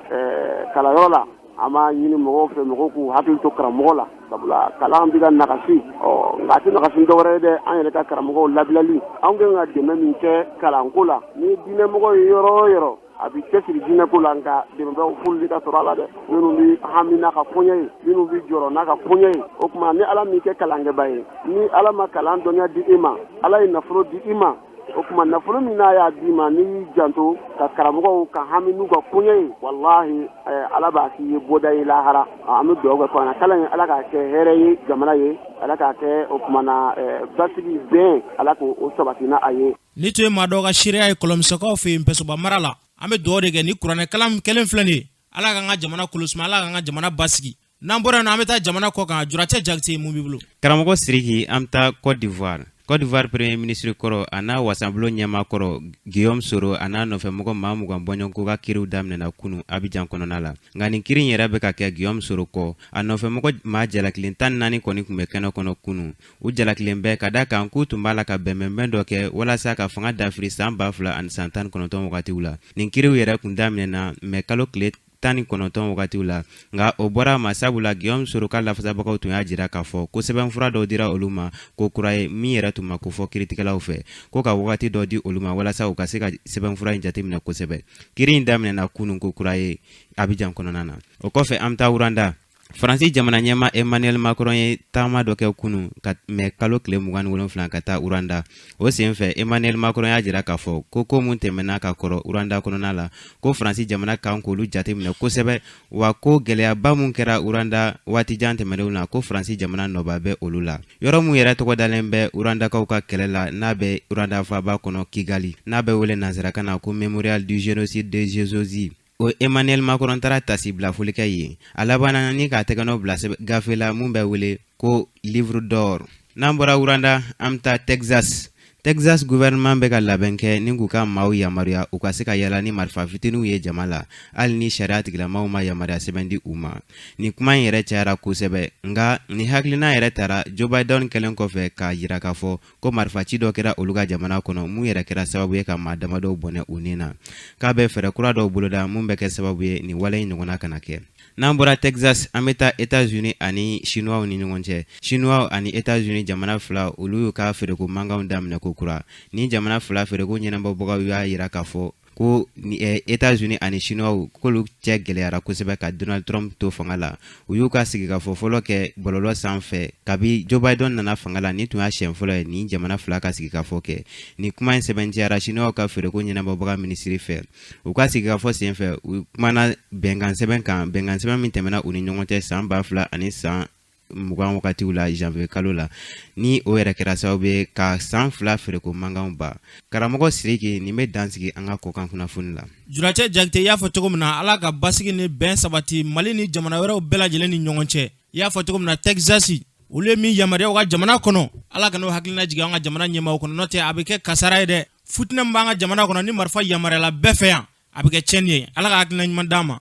[SPEAKER 21] kalanyɔrɔ la, an b'a ɲini mɔgɔw fɛ, mɔgɔw k'u hakili to karamɔgɔ la, sabula kalan bɛ ka nagasi. Ɔ nka a tɛ nagasi dɔwɛrɛ ye dɛ, an yɛrɛ ka karamɔgɔw labilali. Anw kan ka dɛmɛ min kɛ kalanko la, ni diinɛmɔgɔ ye yɔrɔ o yɔrɔ a bɛ cɛsiri diinɛko la, nka dɛmɛbaaw f'olu ka sɔrɔ a la dɛ, minnu bɛ hami n'a ka koɲɛ ye, minnu bɛ jɔrɔ n'a ka koɲɛ ye. O tuma ni Ala m'i kɛ kalankɛba ye, ni Ala ma kalan dɔnniya di i ma, Ala ye nafolo di i ma, o tuma nafolo min n'a y'a d'i ma, n'i y'i janto ka karamɔgɔw ka hami n'u ka koɲɛ ye, walahi Ala b'a k'i ye bɔda ye lahara. An bɛ dugawu kɛ kuranɛ kalan ye, Ala k'a kɛ hɛrɛ ye jamana ye, Ala k'a kɛ o tuma na basigi bɛn, Ala k'o sabati n'a ye.
[SPEAKER 2] Nin tun ye maa dɔw ka seereya ye kɔlɔmisɛnkaw fɛ yen Npɛsoba mara la. An bɛ dugawu de kɛ ni kuranɛ kalan kelen filɛ nin ye, Ala k'an ka jamana kolosuma, Ala k'an ka jamana basigi. N'an bɔra yen nɔ, an bɛ taa jamana kɔ kan. Juracɛ Jakite, mun b'i bolo?
[SPEAKER 3] Karamɔgɔ Siriki, an bɛ taa Cote d'Ivoire. Cote d'Ivoire Premier ministre kɔrɔ a n'a wasanbulon ɲɛmaa kɔrɔ Guillaume Soro a n'a nɔfɛmɔgɔ maa 20 bɔɲɔgɔnko ka kiriw daminɛna kunu Abidjan kɔnɔna la. Nka nin kiri in yɛrɛ bɛ ka kɛ Guillaume Soro kɔ. A nɔfɛmɔgɔ maa jalakilen 14 kɔni tun bɛ kɛnɛ kɔnɔ kunu. U jalakilen bɛ ka da kan k'u tun b'a la ka bɛnbɛnbɛn dɔ kɛ walasa ka fanga dafiri san 2019 wagatiw la. Nin kiriw yɛrɛ tun daminɛna mɛ kalo tile 19 wagatiw la, nka o bɔra a ma sabula Guillaume Soro ka lafasabagaw tun y'a jira k'a fɔ ko sɛbɛnfura dɔw dira olu ma ko kura ye min yɛrɛ tun ma kofɔ kiritigɛlaw fɛ, ko ka wagati dɔ di olu ma walasa u ka se ka sɛbɛnfura in jateminɛ kosɛbɛ. Kiri in daminɛna kunun ko kura ye Abidjan kɔnɔna na. O kɔfɛ, an bɛ taa Rwanda. Faransi jamana ɲɛmaa Emmanuel Macron ye taama dɔ kɛ kunun ka mɛ kalo tile 27 ka taa Rwanda. O senfɛ, Emmanuel Macron y'a jira k'a fɔ ko ko mun tɛmɛna ka kɔrɔ Rwanda kɔnɔna la, ko Faransi jamana kan k'olu jateminɛ kosɛbɛ, wa ko gɛlɛyaba mun kɛra Rwanda waati jan tɛmɛnenw na, ko Faransi jamana nɔba bɛ olu la. Yɔrɔ mun yɛrɛ tɔgɔ dalen bɛ Rwandakaw ka kɛlɛ la, n'a bɛ Rwanda faaba kɔnɔ Kigali, n'a bɛ wele nansarakan na ko Mémorial du génocide de Gisozi, o Emmanuel Macron taara tasibila foli kɛ yen. A labanna ni k'a tɛgɛnɔ bila gafe la mun bɛ wele ko Livre d'or. N'an bɔra Rwanda, an bɛ taa Texas. Texas gouvernement bɛ ka labɛn kɛ ni k'u ka maaw yamaruya u ka se ka yala ni marifa fitininw ye jama la, hali ni sariya tigilamaw ma yamaruya sɛbɛn di u ma. Nin kuma in yɛrɛ cayara kosɛbɛ, nka nin hakilina yɛrɛ tara Joe Biden kɛlen kɔfɛ k'a jira k'a fɔ ko marifaci dɔ kɛra olu ka jamana kɔnɔ mun yɛrɛ kɛra sababu ye ka maa damadɔw bɔnɛ u ni na, k'a bɛ fɛɛrɛ kura dɔw boloda mun bɛ kɛ sababu ye nin wale in ɲɔgɔnna kana kɛ. N'an bɔra Texas, an bɛ taa États-Unis ani Chinois ni ɲɔgɔn cɛ. Chinois ani États-Unis jamana fila, olu y'u ka feereko mankanw daminɛ ko kura. Ni jamana fila feereko ɲɛnabɔbagaw y'a jira k'a fɔ ko États-Unis ani Chinois k'olu cɛ gɛlɛyara kosɛbɛ ka Donald Trump to fanga la. U y'u ka sigikafɔ fɔlɔ kɛ bɔlɔlɔ sanfɛ kabi Joe Biden nana fanga la. Nin tun y'a siɲɛ fɔlɔ ye nin jamana fila ka sigikafɔ kɛ. Nin kuma in sɛbɛntiyara Chinois ka feereko ɲɛnabɔbaga minisiri fɛ. U ka sigikafɔ senfɛ, u kumana bɛnkan sɛbɛn kan, bɛnkan sɛbɛn min tɛmɛna u ni ɲɔgɔn cɛ san 2020 wagatiw la, janvier kalo la, ni o yɛrɛ kɛra sababu ye ka san 2 feereko mankanw ban. Karamɔgɔ Siriki, nin bɛ dan sigi an ka kɔkan kunnafoni la.
[SPEAKER 2] Juracɛ Jakite, i y'a fɔ cogo min na, Ala ka basigi ni bɛn sabati Mali ni jamana wɛrɛw bɛɛ lajɛlen ni ɲɔgɔn cɛ. I y'a fɔ cogo min na, Texas, olu ye min yamaruya u ka jamana kɔnɔ, Ala ka n'o hakilina jigin an ka jamana ɲɛmaaw kɔnɔ, n'o tɛ a bɛ kɛ kasara ye dɛ. Futinɛ min b'an ka jamana kɔnɔ, ni marifa yamaruyala bɛɛ fɛ yan, a bɛ kɛ tiɲɛni ye. Ala ka hakilina ɲuman d'an ma.